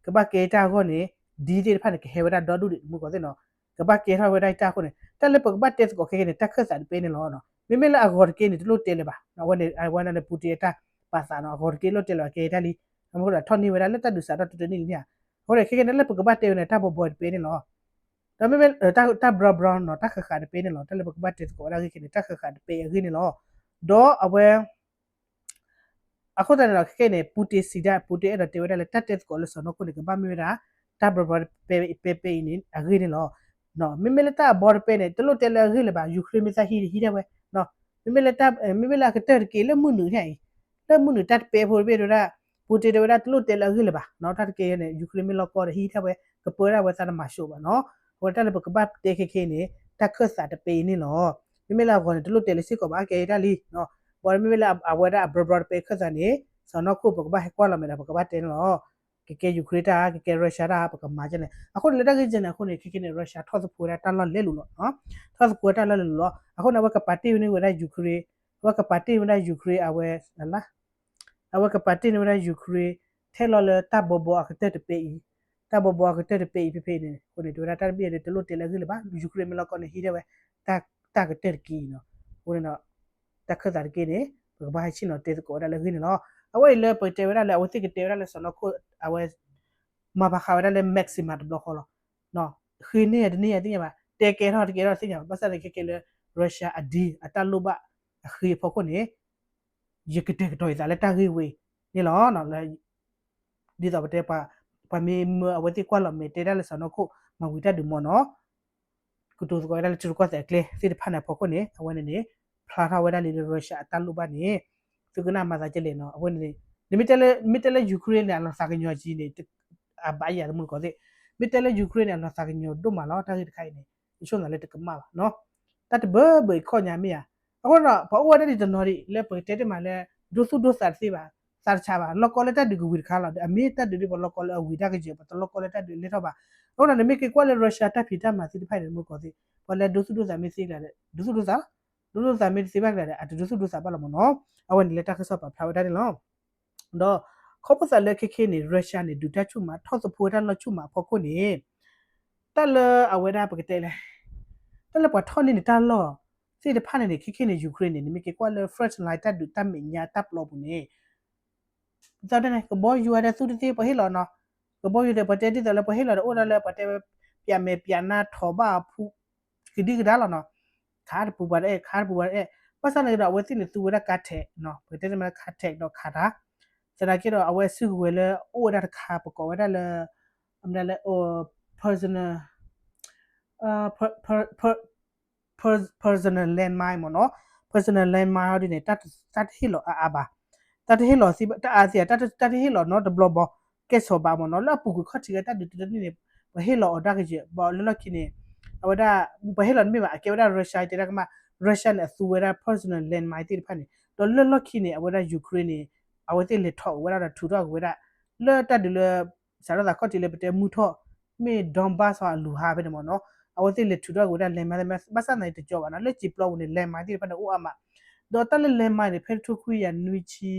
ကဘၣ်ကဲတၢ်အဂီၢ်န့ၣ် ဒ်သ့ၣ်တဖၣ်န့ၣ် ကဟဲဝဲဒၣ်ဒီဒူၣ်ဒံး မုၢ်ကီၢ်သ့ၣ်နီၤ ကဘၣ်ကဲထီၣ်ဝဲဒၣ်တၢ်အဃိန့ၣ် တၢ်လၢပကဘၣ်တဲသကိးခဲကနံၣ်န့ၣ် တၢ်ခၢၣ်သးတဘ့ၣ်န့ၣ်လီၤ. မ့မ့ၢ်လၢအဂီၤတက့ၢ်န့ၣ် တလိၣ်တဲလၢၤဘၣ် အဝဲန့ၣ် အဝဲန့ၣ် Putin အတၢ်ပာ်သးနီၤ အဂီၤတက့ၢ်လိၣ်တဲလၢၤဘၣ် ကဲတၢ်လံ အမ့ၢ်ထီၣ်န့ၢ်ဝဲဒၣ်လၢတၢ်ဒုးစးထီၣ်တတၢၢ်န့ၣ်လံန့ၣ်ဧါ. အဃိန့ၣ် ခဲကနံၣ်န့ၣ် လၢပကဘၣ်တဲဝဲန့ၣ် တၢ်ဘီဘီတဘ့ၣ်န့ၣ်လီၤ. ဒီးမ့မ့ၢ် တၢ် brown brown နီၤ တၢ်ဃးဃးတဘ့ၣ်န့ၣ်လီၤ. တၢ်လၢပကဘၣ်တဲသကိးဝဲဒၣ်အဂ့ၢ်ခဲကနံၣ် တၢ်ဃးဃးတဘ့ၣ်အဂ့ၢ်န့ၣ်လီၤ. ဒီးအဝဲ အဃိသတးန့ၣ်ဒီး ခဲကနံၣ်န့ၣ် Putin စံးဒၣ် Putin အဲၣ်ဒိးတဲဝဲဒၣ်လၢတၢ်တဲသကိးလၢစီၤနီၢ်ခိၣ်န့ၣ် ကဘၣ်မ့ၢ်ဝဲဒၣ် တၢ်ဘီဘီ ပဲပဲအံၤန့ၣ် အဂ့ၢ်န့ၣ်လီၤ. မ့မ့ၢ်လၢတၢ်အဘီတပဲန့ၣ် တလိၣ်တဲလၢအဂ့ၢ်လၢၤဘၣ် Ukraine မ့ၢ်သးဟံးဟံးဒၣ်ဝဲ မ့မ့ၢ်လၢ မ့မ့ၢ်လၢအကတၢၢ်တက့ၢ်လၢမုၢ်နုာ်န့ၣ်အံၤ လၢမုၢ်နုာ်တၢ်တပဲဖိတဘ့ၣ်တဲဝဲဒၣ် Putin တဲဝဲဒၣ်တလိၣ်တဲလၢအဂ့ၢ်လၢၤဘၣ် တၢ်တက့ၢ်န့ၣ် Ukraine မ့ၢ်လီၤကီဒီးဟံးဒၣ်ဝဲ ကပၢဒၣ်ဝဲသးတမၤၡိးဘၣ်နီၤ. အဝဲတၢ်လၢပကဘၣ်တဲခဲခဲအံၤန့ၣ် တၢ်ခၢၣ်သးတပဲအံၤန့ၣ်လီၤ. မ့မ့ၢ်လၢအဂီၤန့ၣ် တလိၣ်တဲလၢၤစ့ၢ်ကီးဘၣ် ကဲတၢ်လံ ဘၣ်မ့မ့ၢ်လၢအဝဲဒၣ်အဘီဘီတပဲခၢၣ်သးန့ၣ် စီၤနီၢ်ခိၣ်ပကဘၣ်ဟဲကွၢ်လီၤမဲာ်ဒီး ပကဘၣ်တဲန့ၣ်လီၤ. ကကဲ Ukraine တၢ် ကကဲ Russia တၢ် ပကမၤကဲန့ၣ် အဃိန့ၣ် လၢတၢ်ဂ့ၢ်ကဲန့ၣ်အဃိန့ၣ် ခဲခဲန့ၣ် Russia ထီၣ်သဖှိဝဲဒၣ်တၢ်လီၢ်လဲၤလိၤလီၤ. ထီၣ်သဖှိဝဲတၢ်လီၢ်လဲၤလိၤလီၤ. အဃိန့ၣ် အဝဲကပာ်တ့ၢ်ဝဲန့ၢ်ဝဲဒၣ် Ukraine အဝဲကပာ်တ့ၢ်ဝဲဒၣ် Ukraine အဝဲ အဝဲကပာ်တ့ၢ်န့ၢ်ဝဲဒၣ် Ukraine ထဲလီၤလၢတၢ်ဘီဘီအကတၢၢ်တပဲအံၤ, တၢ်ဘီဘီအကတၢၢ်တပဲအံၤဖဲဖဲန့ၣ် အဃိန့ၣ် တဲဝဲဒၣ်တၢ်တဘ့ၣ်န့ၣ် တလိၣ်တဲလၢအဂ့ၢ်လၢၤဘၣ် Ukraine မ့ၢ်လီၤကီန့ၣ် ဟံးဒၣ်ဝဲ တၢ်ကတၢၢ်တက့ၢ်အံၤနီၤ. အဃိန့ၣ်ဒီး တၢ်ခၢၣ်သးတက့ၢ်န့ၣ် ပကဘၣ်ဟဲဆ့ၣ်နီၤတဲသကိးဝဲဒၣ်လၢအဂ့ၢ်န့ၣ်လီၤ. အဝဲအံၤလၢပကတဲဝဲဒၣ်လၢ အဝဲသ့ၣ်ကတဲဝဲဒၣ်လၢစီၤနီၢ်ခိၣ် အဝဲ မၤဘၣ်ဃးဝဲဒၣ်လၢ Maxima တဘျီဃီလီၤ. ဃ့န့ၢ်ယၤတန့ၢ်ယၤသ့ၣ်ညါဘၣ်, တဲကဲထီၣ်တကဲထီၣ်သ့ၣ်ညါဘၣ်, ဘၣ်ဆၣ်သနာ်က့ခဲကဲလၢ Russia အ deal အတၢ်လိၣ်ဘၣ်အဃ့အဖီခိၣ်န့ၣ် ယကတဲာ်ကတီၤယသးလၢတၢ်ဂ့ၢ်ဝဲအံၤန့ၣ်လီၤ. ဒ်သိးပတဲ ပှၤမ့ၢ်မၢအဝဲသ့ၣ်ကွၢ်လီၤမဲာ်တဲဒၣ်လၢစီၤနီၢ်ခိၣ် မၤဝံၤတၢ်ဒုးမ့ၢ်နီၤ ကတိၤသကိးဝဲဒၣ်လၢထံရူၢ်ကီၢ်သဲးအကျဲသ့ၣ်တဖၣ်န့ၣ်အဖီခိၣ်န့ၣ် အဝဲန့ၣ်န့ၣ် ဖျါထီၣ်ဝဲဒၣ်လံလၢ Russia အတၢ်လိၣ်ဘၣ်န့ၣ် သုကနၣ်မၤသးကလဲၣ်နီၤ, အဝဲန့ၣ်န့ၣ် နမ့ၢ်တဲလၢ မ့ၢ်တဲလၢ Ukraine န့ၣ် အလီၤသးကညီၤကံန့ၣ် အဘၣ်ယၤတမုၢ်ကီၢ်သ့ၣ်, မ့ၢ်တဲလၢ Ukraine န့ၣ် အလီၤသးကညီၤဒိၣ်မးလီၤ, တၢ်ဂ့ၢ်တခါအံၤန့ၣ် ယဆိကမိၣ်လၢတကမၣ်ဘၣ်နီၤ, တၢ်တဘၢဘၢအံၤခီၣ်ညါမ့ၢ်ဧါ, အဃိဒီး ပှၤအိၣ်ဝဲဒၣ်ဒ်တနီၤဒံး လၢပကတဲတ့ၢ်မးလၢ ဒိသူၣ်ဒိသးတသ့ဘၣ်, သးတဆးဘၣ်, လီၢ်ကီလၢတၢ်ဒုးကဝံၤတခါလီၤ, အမ့ၢ်တၢ်ဒုးဒ်ပှၤလီၢ်ကီလၢအဝံၤတၢ်ကယၢၤ ပှၤတလီၢ်ကီလၢတၢ်ဒုးလဲၢ်ထီၣ်ဘၣ်, အဃိဒီး နမ့ၢ်က့ၤကွၢ်လၢ Russia တၢ်ဖံးတၢ်မၤသ့ၣ်တဖၣ်န့ၣ် မုၢ်ကီၢ်သ့ၣ် ပှၤလၢဒိသူၣ်ဒိသးမ့ၢ်သ့ကျါဒီး ဒိသူၣ်ဒိသးလီၤ, ဒိသူၣ်ဒိသးမ့ၢ်တသ့ဘၣ်ကျါဒီး အတဒိသူၣ်ဒိသးဘၣ်လီၤမ့ၢ်နီၤ, အဝဲန့ၣ်လၢတၢ်ကစီၣ်ပာ်ဖျါဝဲဒၣ်န့ၣ်လီၤ. ဒီးခီဖျိသးလၢခဲခဲန့ၣ် Russia န့ၣ် ဒုးတၢ်ဆူၣ်မး ထီၣ်သဖှိတၢ်လီၢ်ဆူၣ်မးအဖီခိၣ်န့ၣ် တၢ်လၢအဝဲဒၣ်ပကတဲလဲၣ်, တၢ်လၢပှၤထီၣ်န့ၢ်န့ၣ်တၢ်လီၢ်သ့ၣ်တဖၣ်န့ၣ်န့ၣ် ခဲခဲန့ၣ် Ukraine န့ၣ် နမ့ၢ်က့ၤကွၢ်လၢ front line တၢ်ဒုးတၢ်မဲာ်ညါတၢ်ပျီပူၤန့ၣ် သတးန့ၣ် ကဘီယူၤဝဲဒၣ်သူတသ့ပှၤဟ့ၣ်လီၤနီၤ, ကဘီယူၤဒီးပှၤတဲဒ်သိးလၢပှၤဟ့ၣ်လီၤဒီးအိၣ်ဒၣ်လၢပှၤတဲဝဲ ပၠးမဲာ်ပၠးနါထီၣ်ဘၣ်အဖု ကဒံကဒါလီၤနီၤ, ခးတပူၤပှၤတအဲၣ် ခးတပူၤပှၤတအဲၣ်, ဘၣ်ဆၣ်န့ၣ်ဒီး အဝဲသ့ၣ်န့ၣ်သူဝဲဒၣ် Katysh နီၤ, ပကတဲတ့ၢ်မးလၢ Katysh ဒီး Katar, သနာ်က့ဒီး အဝဲစုကဝဲၤလၢအိၣ်ဝဲဒၣ်တခါ ပကိးဝဲဒၣ်လၢ အမနုၤလၢ personal personal landmine မ့ၢ်နီၤ, personal landmine ဟီဒ်န့ၣ် တၢ်တဟ့ၣ်လီၤအါအါဘၣ်, တၢ်တဟ့ၣ်လီၤ တၢ်အါသ့ၣ် တၢ်တဟ့ၣ်လီၤနီတဘျီဘၣ်, ကဲစီၤဘၣ်မ့ၢ်နီၤ, လၢအပူၤကွံာ်ခီၣ်ထံးကဲတၢ်ဒုးတန့ၢ်န့ၣ် ပှၤဟ့ၣ်လီၤအီၤတၢ်ကယဲၢ် ဘၣ်လၢလီၢ်ခံန့ၣ် အဝဲဒၣ် ပှၤဟ့ၣ်လီၤတမ့ၢ်ဘၣ် အကဲဝဲဒၣ် Russia တဲတၢ်ကမၣ်, Russia န့ၣ် အသူဝဲဒၣ် personal landmine သ့ၣ်တဖၣ်န့ၣ် ဒီးလၢလီၢ်ခံန့ၣ် အဝဲဒၣ် Ukraine န့ၣ် အဝဲသ့ၣ်လဲၤထီၣ်က့ၤဝဲဒၣ်ဒီးထုးထီၣ်က့ၤဝဲဒၣ် လၢတၢ်ဒုးလၢ စးထီၣ်သးခီၣ်ထံးလၢပတဲမုၢ်ထီၣ် မ့ၢ် Donbas အလူၤဟါဖဲန့ၣ်မ့ၢ်နီၤ, အဝဲသ့ၣ်လဲၤထုးထီၣ်က့ၤဝဲဒၣ် landmine ဘၣ်ဆၣ်သနာ်က့တကီဘၣ်နီၤ, လၢစံာ်ပျီပူၤန့ၣ် landmine သ့ၣ်တဖၣ်န့ၣ်အိၣ်အါမး, ဒီးတၢ်လၢ landmine န့ၣ် ဖဲတကထိခွံကယၤနွံဆံ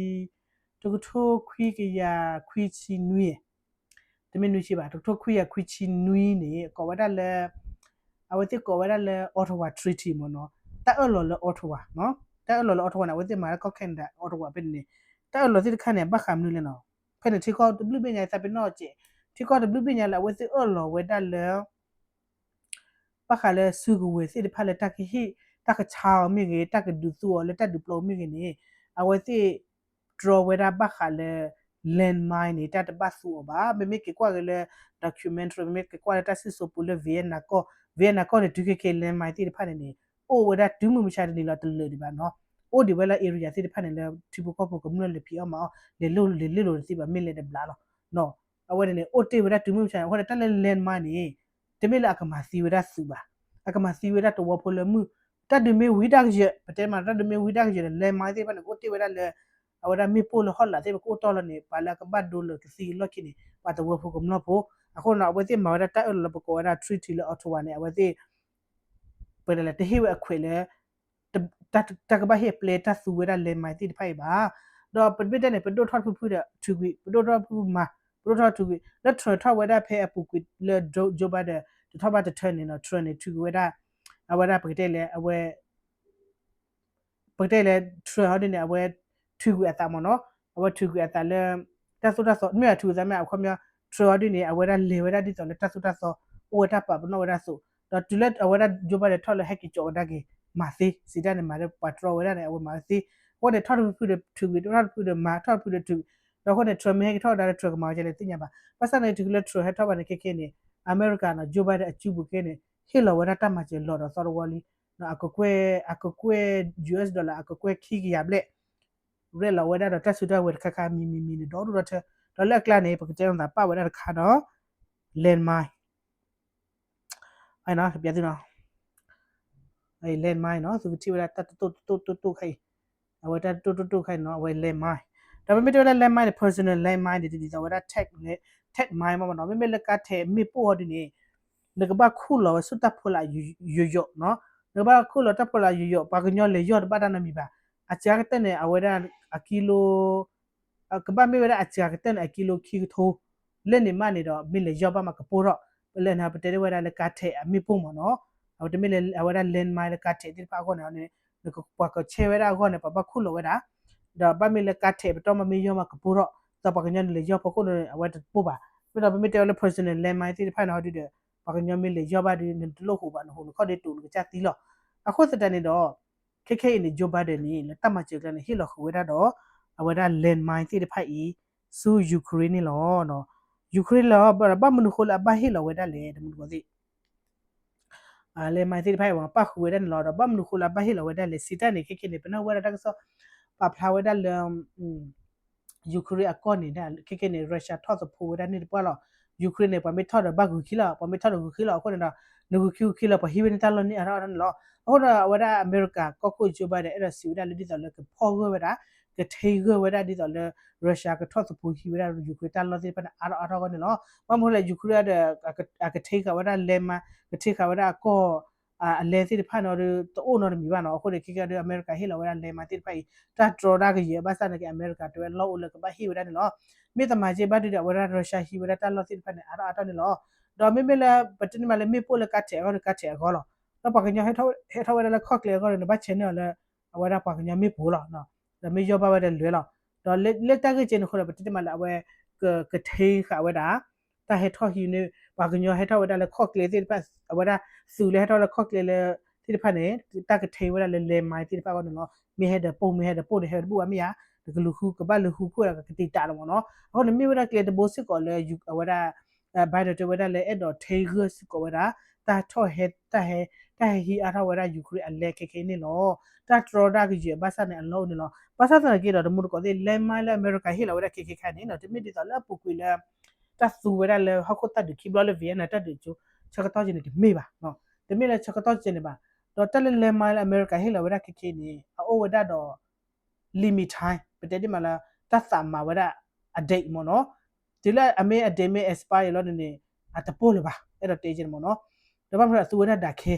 တကထိခွံကယၤခွံဆံနွံ တမ့ၢ်နွံဆံဘၣ် တကထိခွံကယၤခွံဆံနွံန့ၣ် ကိးဝဲဒၣ်လၢ အဝဲသ့ၣ်ကိးဝဲဒၣ်လၢ Ottawa Treaty မ့ၢ်နီၤ, တၢ်အၢၣ်လီၤလၢ Ottawa နီၤ, တၢ်အၢၣ်လီၤလၢ Ottawa န့ၣ် အဝဲသ့ၣ်မၤလၢကီၢ် Canada Ottawa ဖဲန့ၣ်န့ၣ်, တၢ်အၢၣ်လီၤသ့ၣ်တခါန့ၣ် ဘၣ်ဃးမနုၤလဲၣ်နီၤ, ဖဲန့ၣ်ထံကီၢ်တဘျုးဘ့ၣ်ညါ သးပ့ၤနီၣ်စဲး ထံကီၢ်တဘျုးဘ့ၣ်ညါလၢအဝဲသ့ၣ်အၢၣ်လီၤဝဲဒၣ်လၢ ဘၣ်ဃးလၢစုကဝဲၤသ့ၣ်တဖၣ်လၢတၢ်ကဟ့ၣ် တၢ်ကဆါအီၤမ့ၢ်ဂ့ၤ တၢ်ကဒုးသူအီၤလၢတၢ်ဒုးပျီမ့ၢ်ဂ့ၤန့ၣ် အဝဲသ့ၣ် တြီဝဲဒၣ်ဘၣ်ဃးလၢ landmine န့ၣ် တၢ်တဘၣ်သူအီၤဘၣ်. မ့မ့ၢ်က့ၤကွၢ်က့ၤလၢ documentary မ့မ့ၢ်က့ၤကွၢ်လၢတၢ်စံၣ်စိၤပူၤလၢ Vietnam ကီၢ် Vietnam ကီၢ်န့ၣ် တုၤခဲက့ၤ landmine သ့ၣ်တဖၣ်န့ၣ်န့ၣ် အိၣ်ဝဲဒၣ်တုၤမုၢ်မဆါတနံၤလီၤ တလၢာ်ဒံးဘၣ်နီၤ. အိၣ်ဒံးဝဲလၢ area သ့ၣ်တဖၣ်န့ၣ်လၢထံဖိကီၢ်ဖိကမျၢၢ်လဲၤဖံးအီၣ်မၤအီၣ် လဲၤလိၢ်လဲၤလိၢ်လိာ်တသ့ဘၣ် မ့ၢ်လဲၤတဘျါလီၤ. အဝဲန့ၣ်န့ၣ် အိၣ်တ့ၢ်ဝဲဒၣ်တုၤမုၢ်မဆါန့ၣ် အဃိန့ၣ် တၢ်လၢ landmine န့ၣ် တမ့ၢ်လၢအကမၤသံဝဲဒၣ်သုးဘၣ်. အကမၤသံဝဲဒၣ်သဝီဖိလၢမုၢ် တၢ်ဒုးမ့ၢ်ဝံၤတၢ်ကယၢၤ ပတဲမး တၢ်ဒုးမ့ၢ်ဝံၤတၢ်ကယၢၤဒီး landmine သ့ၣ်တဖၣ်န့ၣ် ကအိၣ်တ့ၢ်ဝဲဒၣ်လၢ အဝဲဒၣ်မ့ၣ်ပိၢ်လၢဟီၣ်လာ်သ့ၣ် ပကအိၣ်တီၢ်လီၤန့ၣ် ပှၤလၢအကဘၣ်ဒိလၢကသံလီၢ်ခံန့ၣ် ပှၤသဝီဖိကမျၢၢ်ဖိ. အဃိန့ၣ် အဝဲသ့ၣ်မၤဝဲဒၣ်တၢ်အၢၣ်လီၤလၢပကိးဝဲဒၣ် treaty လၢ Ottawa န့ၣ် အဝဲသ့ၣ် ပတဲလဲၣ် တဟ့ၣ်ဝဲအခွဲးလၢ တၢ်ကဘၣ်ဟ့ၣ်ပျဲတၢ်သူဝဲဒၣ် landmine သ့ၣ်တဖၣ်အံၤဘၣ်. ဒီးပမ့ၢ်တဲန့ၣ် ပဒိၣ်ထီၣ်တဖုဖုဒီးထုးကွံာ် ပဒိၣ်ထီၣ်တဖုမၤ ပဒိၣ်ထီၣ်ထုးကွံာ် လၢ Trump ထီၣ်ဝဲဒၣ်ဖဲအပူၤကွံာ်လၢ Joe Joe Biden တထီၣ်ဘၣ်တထၢန့ၣ်နီၤ Trump န့ၣ် ထုးကွံာ်ဝဲဒၣ် အဝဲဒၣ်ပကတဲလဲၣ် အဝဲ ပကတဲလဲၣ် Trump ဟီဒ်န့ၣ် အဝဲထုးကွံာ်အသးမ့ၢ်နီၤ. အဝဲထုးကွံာ်အသးလၢ တၢ်သိၣ်တၢ်သီ မ့ၢ်အထုးကွံာ်အသးမ့ၢ်အခီပညီ Trump ဟီဒ်န့ၣ် အဝဲဒၣ်လဲၤဝဲဒၣ်ဒ်သိးလၢတၢ်သိၣ်တၢ်သီ အိၣ်ဝဲတၢ်ပာ်ပနီၣ်ဝဲဒၣ်အသိး ဒီးတုၤလၢအဝဲဒၣ် Joe Biden ထီၣ်လၢဟဲက့ၤကၠီးကဒါက့ၤ မၤသ့ စံးတၢ်န့ၣ် မၤလၢပှၤတြီဝဲဒၣ်န့ၣ် အဝဲမၤဝဲသ့. အဃိန့ၣ် ထီၣ်တဖုဖုဒီးထုးကွံာ် ထီၣ်တဖုဒီးမၤ ထီၣ်တဖုဒီးထုးကွံာ် ဒီးအဃိန့ၣ် Trump မ့ၢ်ဟဲက့ၤထီၣ်ကဒါလၢ Trump ကမၤဝဲဒ်လဲၣ်သ့ၣ်ညါဘၣ်. ဘၣ်ဆၣ်န့ၣ် တုၤလၢ Trump ဟဲထီၣ်ဘၣ်န့ၣ် ခဲခဲန့ၣ် အမဲရကၤနီၤ Joe Biden အစုပူၤခဲန့ၣ် ဟ့ၣ်လီၤဝဲဒၣ်တၢ်မၤစၢၤလီၤဒီးသီတဝီလံ အကကွဲၢ် အကကွဲၢ် US dollar အကကွဲၢ်ခံကယၤဘျဲၣ် ရဲၣ်လီၤဝဲဒၣ်ဒီးတၢ်စုတၢ်ဝဲၤတခါခါမံၤမံၤမံၤန့ၣ် ဒီဒူၣ်ဒီထၢ ဒီးလၢအကျါန့ၣ် ပကတဲလိာ်သးပာ်ဝဲဒၣ်တခါဒီး landmine အံၤနီၤ တပျးသုနီၤ landmine နီၤ သုကထံၣ်ဝဲဒၣ်တၢ်တတိၢ်တတိၢ်တတိၢ်ခါအံၤ အဝဲတၢ်တတိၢ်တတိၢ်ခါအံၤနီၤ အဝဲ landmine ဒီးမ့မ့ၢ်တဲဝဲဒၣ် landmine န့ၣ် personal landmine န့ၣ် တဒ်သိးဝဲဒၣ် tank လဲ tank mine မ့ၢ်နီၤ မ့မ့ၢ်လၢကါထဲးမ့ၣ်ပိၢ်ဟီဒ်န့ၣ် နကဘၣ်ခူၣ်လီၤဝဲဆူတၢ်ဖိလၢယိာ်ယိာ်နီၤ နကဘၣ်ခူၣ်လီၤတၢ်ဖိလၢယိာ်ယိာ် ပှၤကညီလဲၤယီၢ်တဘၣ်တၢ်နီတမံၤဘၣ် အစှၤကတၢၢ်န့ၣ် အဝဲဒၣ်အကံလိ ကဘၣ်မ့ၢ်ဝဲဒၣ်အစှၤကတၢၢ်န့ၣ် အကံလိခံကထိ လၢန့ၣ်မးန့ၣ်ဒီး မ့ၢ်လဲၤယီၢ်ဘၣ်မးကပိၢ်ထီၣ် ပလဲၤန့ၣ် ပတဲဝဲဒၣ်လၢကါထဲးအမ့ၣ်ပိၢ်မ့ၢ်နီၤ အဝဲတမ့ၢ်လၢအဝဲဒၣ် landmine လၢကါထဲးသ့ၣ်တဖၣ်အဂီၢ်န့ၣ် နကပှၤကဆဲးဝဲဒၣ်အဂီၢ်န့ၣ် ပှၤဘၣ်ခူၣ်လီၤဝဲဒၣ် ဒီးဘၣ်မ့ၢ်လၢကါထဲးပတီၢ်မးမ့ၢ်ယီၢ်မးကပိၢ်ထီၣ် ဒီးပှၤကညီန့ၣ်လဲၤယီၢ်ဖီခိၣ်န့ၣ် အဝဲတပိၢ်ဘၣ် မ့ၢ်ဒီးပမ့ၢ်တဲဝဲလၢ personal landmine သ့ၣ်တဖၣ်န့ၣ်ဟီဒ်ဒီး ပှၤကညီမ့ၢ်လဲၤယီၢ်ဘၣ်ဒီး နတလိၣ်ဟူးဘၣ် နဟူးနခီၣ်ဒီးတူာ်နကစၢ်သံလီၤ. အဃိသတးန့ၣ်ဒီး ခဲခဲအံၤန့ၣ် Joe Biden န့ၣ် လၢတၢ်မၤစၢၤကျါန့ၣ် ဟ့ၣ်လီၤဃုာ်ဝဲဒၣ်ဒီး အဝဲဒၣ် landmine သ့ၣ်တဖၣ်အံၤ ဆူ Ukraine န့ၣ်လီၤ. Ukraine လီၤ ဘၣ်မနုၤဃိလၢအဘၣ်ဟ့ၣ်လီၤဝဲဒၣ်လဲၣ် တမူတကိးသ့ၣ် landmine သ့ၣ်တဖၣ်အံၤ ပၣ်ဃုာ်ဝဲဒၣ်န့ၣ်လီၤ. ဒီးဘၣ်မနုၤဃိလၢအဘၣ်ဟ့ၣ်လီၤဝဲဒၣ်လဲၣ် စံးတၢ်န့ၣ် ခဲခဲန့ၣ် ပနၢ်ဟူဝဲဒၣ်တၢ်ကစီၣ် ပာ်ဖျါဝဲဒၣ်လၢ Ukraine အကီၢ်န့ၣ် ခဲခဲန့ၣ် Russia ထီၣ်သဖှိဝဲဒၣ်န့ၢ်တပှၢ်လီၤ. Ukraine န့ၣ် ပှၤမ့ၢ်ထီၣ်ဒီးဘၣ်ဂုၤခံလီၤ, ပှၤမ့ၢ်ထီၣ်ဒီးဂုၤခံလီၤ. အဃိန့ၣ်ဒီး နဂုၤခံဂုၤခံလီၤ ပှၤဟံးဝဲန့ၢ်တၢ်လီၢ်န့ၢ်အါထီၣ်အါထီၣ်န့ၣ်လီၤ. အဃိဒီး အဝဲဒၣ်အမဲရကၤကီၢ်ခိၣ် Joe Biden အဲၣ်ဒိးစံးဝဲဒၣ်လၢဒ်သိးလၢကဖီၣ်ဂၢၢ်ဝဲဒၣ် ကထ့ဂၢၢ်ဝဲဒၣ်ဒ်သိးလၢ Russia ကထီၣ်သဖှိဟံးဝဲဒၣ် Ukraine တၢ်လီၢ်သ့ၣ်တဖၣ်န့ၣ် အါထီၣ်အါထီၣ်အဂီၢ်န့ၣ်လီၤ. ဘၣ်မနုၤဃိလဲၣ် Ukraine ဒီး အကထ့ဃာ်ဝဲဒၣ် landmine ကထ့ဃာ်ဝဲဒၣ်အကီၢ် အလဲသ့ၣ်တဖၣ်န့ၣ်ဒီး တအိၣ်နီတမံၤဘၣ်နီၤ. အဃိန့ၣ် ခဲကဲဒီး အမဲရကၤဟ့ၣ်လီၤဝဲဒၣ် landmine သ့ၣ်တဖၣ်အံၤ တၢ်တြီတၢ်ကယဲၢ်ဘၣ်ဆၣ်န့ၣ်က့ အမဲရကၤတဲဝဲလီၢ်အိၣ်လၢကဘၣ်ဟ့ၣ်ဝဲဒၣ်န့ၣ်လီၤ. မ့ၢ်တမၤက့ဘၣ်ဒုဒီး အဝဲဒၣ် Russia ဟံးဝဲဒၣ်တၢ်လီၢ်သ့ၣ်တဖၣ်န့ၣ် အါထီၣ်အါထီၣ်န့ၣ်လီၤ. ဒီးမ့မ့ၢ်လၢ ပတဲန့ၢ်မးလၢမ့ၣ်ပိၢ်လၢကါထဲးအဂီၢ်ဒီးကါထဲးအဂီၢ်လီၤ. ဒီးပှၤကညီဟဲထီၣ်ဝဲဒၣ်လၢခီၣ်ကျဲအဂီၢ်ဒီး နဘၣ်ဆဲးန့ၢ်အီၤလၢ အဝဲဒၣ်ပှၤကညီမ့ၣ်ပိၢ်လီၤ. ဒီးမ့ၢ်ယီၢ်ဘၣ်ဝဲဒီးလွဲလီၤ. ဒီးလၢတၢ်ဂ့ၢ်ကဲန့ၣ်အဃိဒီး ပတဲန့ၢ်မးလၢအဝဲ က ကထ့ဃာ်ဝဲဒၣ် တၢ်ဟဲထီၣ်ဟံးန့ၢ် ပှၤကညီဟဲထီၣ်ဝဲဒၣ်လၢခီၣ်ကျဲသ့ၣ်တဖၣ် အဝဲဒၣ်သုးလၢဟဲထီၣ်လၢခီၣ်ကျဲလၢ သ့ၣ်တဖၣ်န့ၣ် တၢ်ကထ့ဝဲဒၣ်လၢ landmine သ့ၣ်တဖၣ်အဂီၢ်န့ၣ်လီၤ. မ့ၢ်ဟဲဒီးပိၢ် မ့ၢ်ဟဲဒီးပိၢ်ဒီးဟဲတဘူၣ်ဘၣ်မ့ၢ်ဧါ, နကလူၤဃုကဘၣ်လူၤဃုခိၣ်ဒီးကကတံာ်တာ်လီၤမ့ၢ်နီၤ. အဃိန့ၣ်မ့ၢ်ဝဲဒၣ်ကျဲတဘိစ့ၢ်ကီးလၢ အဝဲဒၣ် Biden တဲဝဲဒၣ်လၢ အဲၣ်ဒိးထ့ဂၢၢ်စ့ၢ်ကီးဝဲဒၣ် တၢ်ထီၣ်ဟဲ တၢ်ဟဲ တၢ်ဟဲဟံးအါထီၣ်ဝဲဒၣ် Ukraine အလဲခဲခဲအံၤန့ၣ်လီၤ. တၢ်တြီတၢ်ကယဲၢ်ဘၣ်ဆၣ်န့ၣ် အလီၢ်အိၣ်န့ၣ်လီၤ. ဘၣ်ဆၣ်သနာ်က့ဒီး တမူတကိးသ့ၣ် landmine လၢအမဲရကၤဟ့ၣ်လီၤဝဲဒၣ်ခဲခဲခါန့ၣ်နီၤ တမ့ၢ်ဒ်သိးလၢအပူၤကွံာ်လၢ တၢ်သူဝဲဒၣ်လၢဟီၣ်ခိၣ်သၣ်ဒုးခံဘျီလၢ Vietnam တၢ်ဒုးအစိၤ ဆၢကတီၢ်ကဲန့ၣ်တမ့ၢ်ဘၣ်. တမ့ၢ်လၢဆၢကတီၢ်ကဲန့ၣ်ဘၣ်. ဒီးတၢ်လၢ landmine လၢအမဲရကၤ ဟ့ၣ်လီၤဝဲဒၣ်ခဲခဲန့ၣ် အအိၣ်ဝဲဒၣ်ဒီး limit time ပတဲဒ်မးလၢ တၢ်သးမၤဝဲဒၣ်အ date မ့ၢ်နီၤ. တုၤလၢအမ့ၢ်အ date မ့ၢ် expire လီၤန့ၣ်န့ၣ် အတပိၢ်လၢၤဘၣ် အဲၣ်ဒိးတဲကဲန့ၣ်မ့ၢ်နီၤ. ဒီးဘၣ်မနုၤအသူဝဲဒၣ်ဒၣ်ခဲ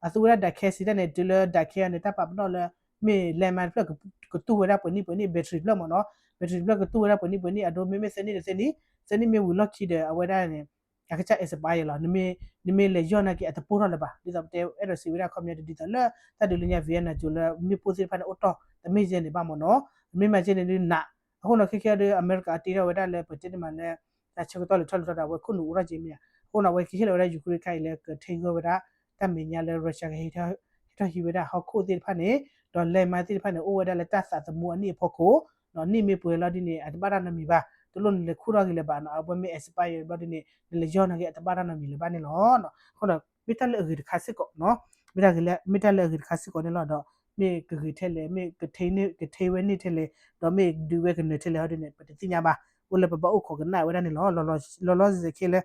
အသူဝဲဒၣ်ဒၣ်ခဲစံးတၢ်န့ၣ် တုၤလၢဒၣ်ခဲအံၤန့ၣ် တၢ်ပာ်ပနီၣ်လၢ မ့ၢ် landmine တဖျၢၣ် ကတူၢ်ဝဲဒၣ်ပှဲၤနံၣ်ပှဲၤနံၣ် battery တဖျၢၣ်မ့ၢ်နီၤ. battery တဖျၢၣ်ကတူၢ်ဝဲဒၣ်ပှဲၤနံၣ်ပှဲၤနံၣ် အဒိမ့မ့ၢ်သၢနံၣ်ဒီးသၢနံၣ် သၢနံၣ်မ့ၢ်ဝံၤလီၢ်ခံဒီး အဝဲဒၣ်န့ၣ် အကစၢ် expire လီၤ. နမ့ၢ်လဲၤယီၢ်နာ်က့ အတပိၢ်ထီၣ်လၢၤဘၣ်. ဒ်သိးပတဲအဲၣ်ဒိးစံးဝဲဒၣ်ခီပညီဒ်သိးလၢ တၢ်ဒုးလၢညါ Vietnam ကၠိလၢမ့ၣ်ပိၢ်သ့ၣ်တဖၣ်န့ၣ် အိၣ်တီၢ်တမ့ၢ်ယဲန့ၣ်ဘၣ်မ့ၢ်နီၤ. မ့ၢ်မၤကဲန့ၣ်ဒုးနး အဃိနီၤ ခဲခဲဒီး အမဲရကၤအတ့ထီၣ်ဝဲဒၣ်လၢ ပတဲန့ၢ်မးလၢ တၢ်ဆၢကတီၢ်လဲၤထီၣ်လဲၤထီဒီး အဝဲခိၣ်နူာ်အိၣ်ထီၣ်ကဲမ့ၢ်ဧါ. အဃိနီၤ အဝဲကဟ့ၣ်လီၤဝဲဒၣ် Ukraine ခါအံၤလၢကထ့ဂၢၢ်ဝဲဒၣ် တၢ်မဲာ်ညါလၢ Russia ကဟဲ ဟဲထီၣ်ဟံးဝဲဒၣ်ဟီၣ်ခိၣ်သ့ၣ်တဖၣ်န့ၣ် ဒီး landmine သ့ၣ်တဖၣ်န့ၣ် အိၣ်ဝဲဒၣ်လၢတၢ်သးသမူအနံၣ်အဖီခိၣ် နံၣ်မ့ၢ်ပှဲၤလီၤဒ်န့ၣ် အတဘၣ်တၢ်နီတမံၤဘၣ်. တလိၣ်နလဲၤခူၣ်ထီၣ်က့ၤလၢၤဘၣ်နီၤ. အဝဲမ့ၢ် expire ဘျီဒ်န့ၣ် နလဲၤယီၢ်နာ်က့ အတဘၣ်တၢ်နီတမံၤလၢၤဘၣ်န့ၣ်လီၤ. အဃိဒီး မ့ၢ်တၢ်လၢအဂ့ၤတခါစ့ၢ်ကီးနီၤ. မ့ၢ်တၢ်ဂ့ၤလၢ မ့ၢ်တၢ်လၢအဂ့ၤတခါစ့ၢ်ကီးန့ၣ်လီၤ. ဒီးမ့ၢ်ကဂ့ၤထဲလဲၣ် မ့ၢ်ကထ့န့ၢ် ကထ့ဝဲန့ၢ်ထဲလဲၣ် ဒီးမ့ၢ်ဒုးဝဲကနၢၤထဲလဲၣ်ဟီဒ်န့ၣ် ပတသ့ၣ်ညါဘၣ်. အိၣ်လၢပဘၣ်အိၣ်ခိးကနၣ်ဝဲဒၣ်န့ၣ်လီၤ. လီၤလီၤဆဲးဆဲးခဲလၢ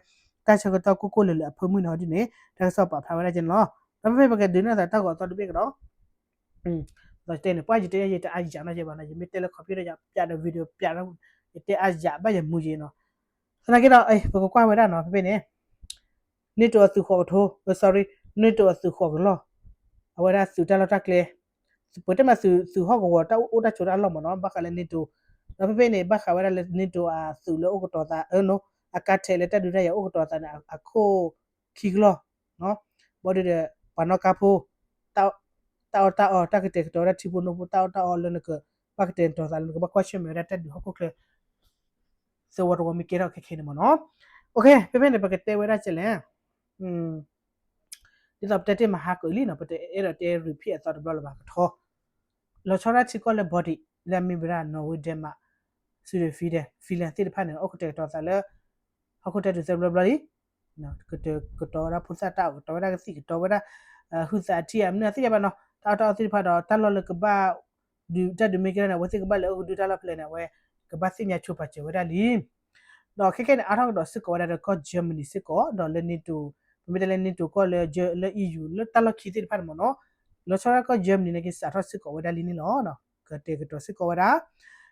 တၢ်ဆၢကတီၢ်ကိၢ်ကိၢ်လၢာ်လၢာ်အဖၢမုၢ်န့ၣ်ဟီဒ်န့ၣ် တၢ်ကစီၣ်ပာ်ဖျါဝဲဒၣ်ကဲန့ၣ်လီၤ. ဒီးဖဲဖဲပကဒုးနၢ်သးတၢ်ဂီၤအသီတဘ့ၣ်ကဒီး ဒီးတဲန့ၣ် ပှၤယတဲယဲ ယတအါယံာ်နီၤ ယဘၣ်နီၤ ယမ့ၢ်တဲလၢ computer ယပျးဒီး video ပျးဒီး ယတဲအါယံာ်ဘၣ်ယမူယဲနီၤ. သနာ်က့ဒီး ပကကွၢ်ဝဲဒၣ်နီၤ ဖဲဖဲန့ၣ် NATO အသုးဃီးကထိ sorry NATO အသုးဃီးကလီၢ် အဝဲဒၣ်သုးတၢ်လီၢ်တၢ်ကျဲ ပတဲမးသုး သုးဟီၣ်ကဝီၤတၢ်အိၣ်တၢ်ဆိးတၢ်အလီၢ်မ့ၢ်နီၤ ဘၣ်ဃးလၢ NATO ဒီးဖဲဖဲန့ၣ် ဘၣ်ဃးဝဲဒၣ်လၢ NATO အသုးလၢအိၣ်ကတီၤသး အကါထဲးလၢတၢ်ဒုးတၢ်ယၤအိၣ်ကတီၤသးန့ၣ် အခိၣ်ခံကလီၢ် ဘီဒုဒီး ပှၤနီၣ်ကါဖိ တၢ်အီၣ်တၢ်အီ တၢ်ကတဲာ်ကတီၤဝဲဒၣ်ထံဖိနိဖိ တၢ်အီၣ်တၢ်အီလၢနကဘၣ်ကတဲာ်ကတီၤသးလၢနကဘၣ်ကွၢ်ဆၢၣ်မဲာ်ဝဲဒၣ်တၢ်ဒုးဟီၣ်ခိၣ်ချၢ သဝီတဝီမ့ၢ်ကဲထီၣ်ခဲခဲန့ၣ်မ့ၢ်နီၤ. ဖဲဖဲန့ၣ် ပကတဲဝဲဒၣ်ကဲလဲၣ် ဒ်သိးပတဲတ့ၢ်မဟါကလံနီၤ ပတအဲၣ်ဒိးတဲ repeat အသီတဘျီလၢၤဘၣ်ကထီ လီၤဆီဒၣ်ထံကီၢ်လၢ Baltic လၢအမ့ၢ်ဝဲဒၣ် Norway, Denmark, Sweden, Finland သ့ၣ်တဖၣ်န့ၣ် အိၣ်ကတဲာ်ကတီၤသးလၢ ဟီၣ်ခိၣ်တၢ်ဒုးသၢဘျီဘျီလံ ကတဲာ်ကတီၤဝဲဒၣ်ဖိသၣ်တၢ်အီၣ် ကတီၤဝဲဒၣ်ကသံၣ် ကတီၤဝဲဒၣ် ဟုသးအထံၣ်အမနုၤသ့ၣ်ညါဘၣ်နီၤ တၢ်အီၣ်တၢ်အီသ့ၣ်တဖၣ်ဒီး တၢ်လီၢ်လၢကဘၣ် ဒုးတၢ်ဒုးမ့ၢ်ကဲထီၣ်န့ၣ် အဝဲသ့ၣ်ကဘၣ်လဲၤအိၣ်ကဒုတၢ်လီၢ်ဖဲလဲၣ်န့ၣ် အဝဲကဘၣ်သ့ၣ်ညါဆိပာ်စၢၤဝဲဒၣ်လံ ဒီးခဲခဲန့ၣ် အါထီၣ်ကဒီးစ့ၢ်ကီးဝဲဒၣ်ဒီးကီၢ် Germany စ့ၢ်ကီး ဒီးလၢ NATO ပမ့ၢ်တဲလၢ NATO ကီၢ်လၢ လၢ EU လၢတၢ်လီၢ်ခံသ့ၣ်တဖၣ်န့ၣ်မ့ၢ်နီၤ လီၤဆီဒၣ်ကီၢ် Germany န့ၣ်က့ စးထီၣ်စ့ၢ်ကီးဝဲဒၣ်လံန့ၣ်လီၤ ကတဲာ်ကတီၤစ့ၢ်ကီးဝဲဒၣ်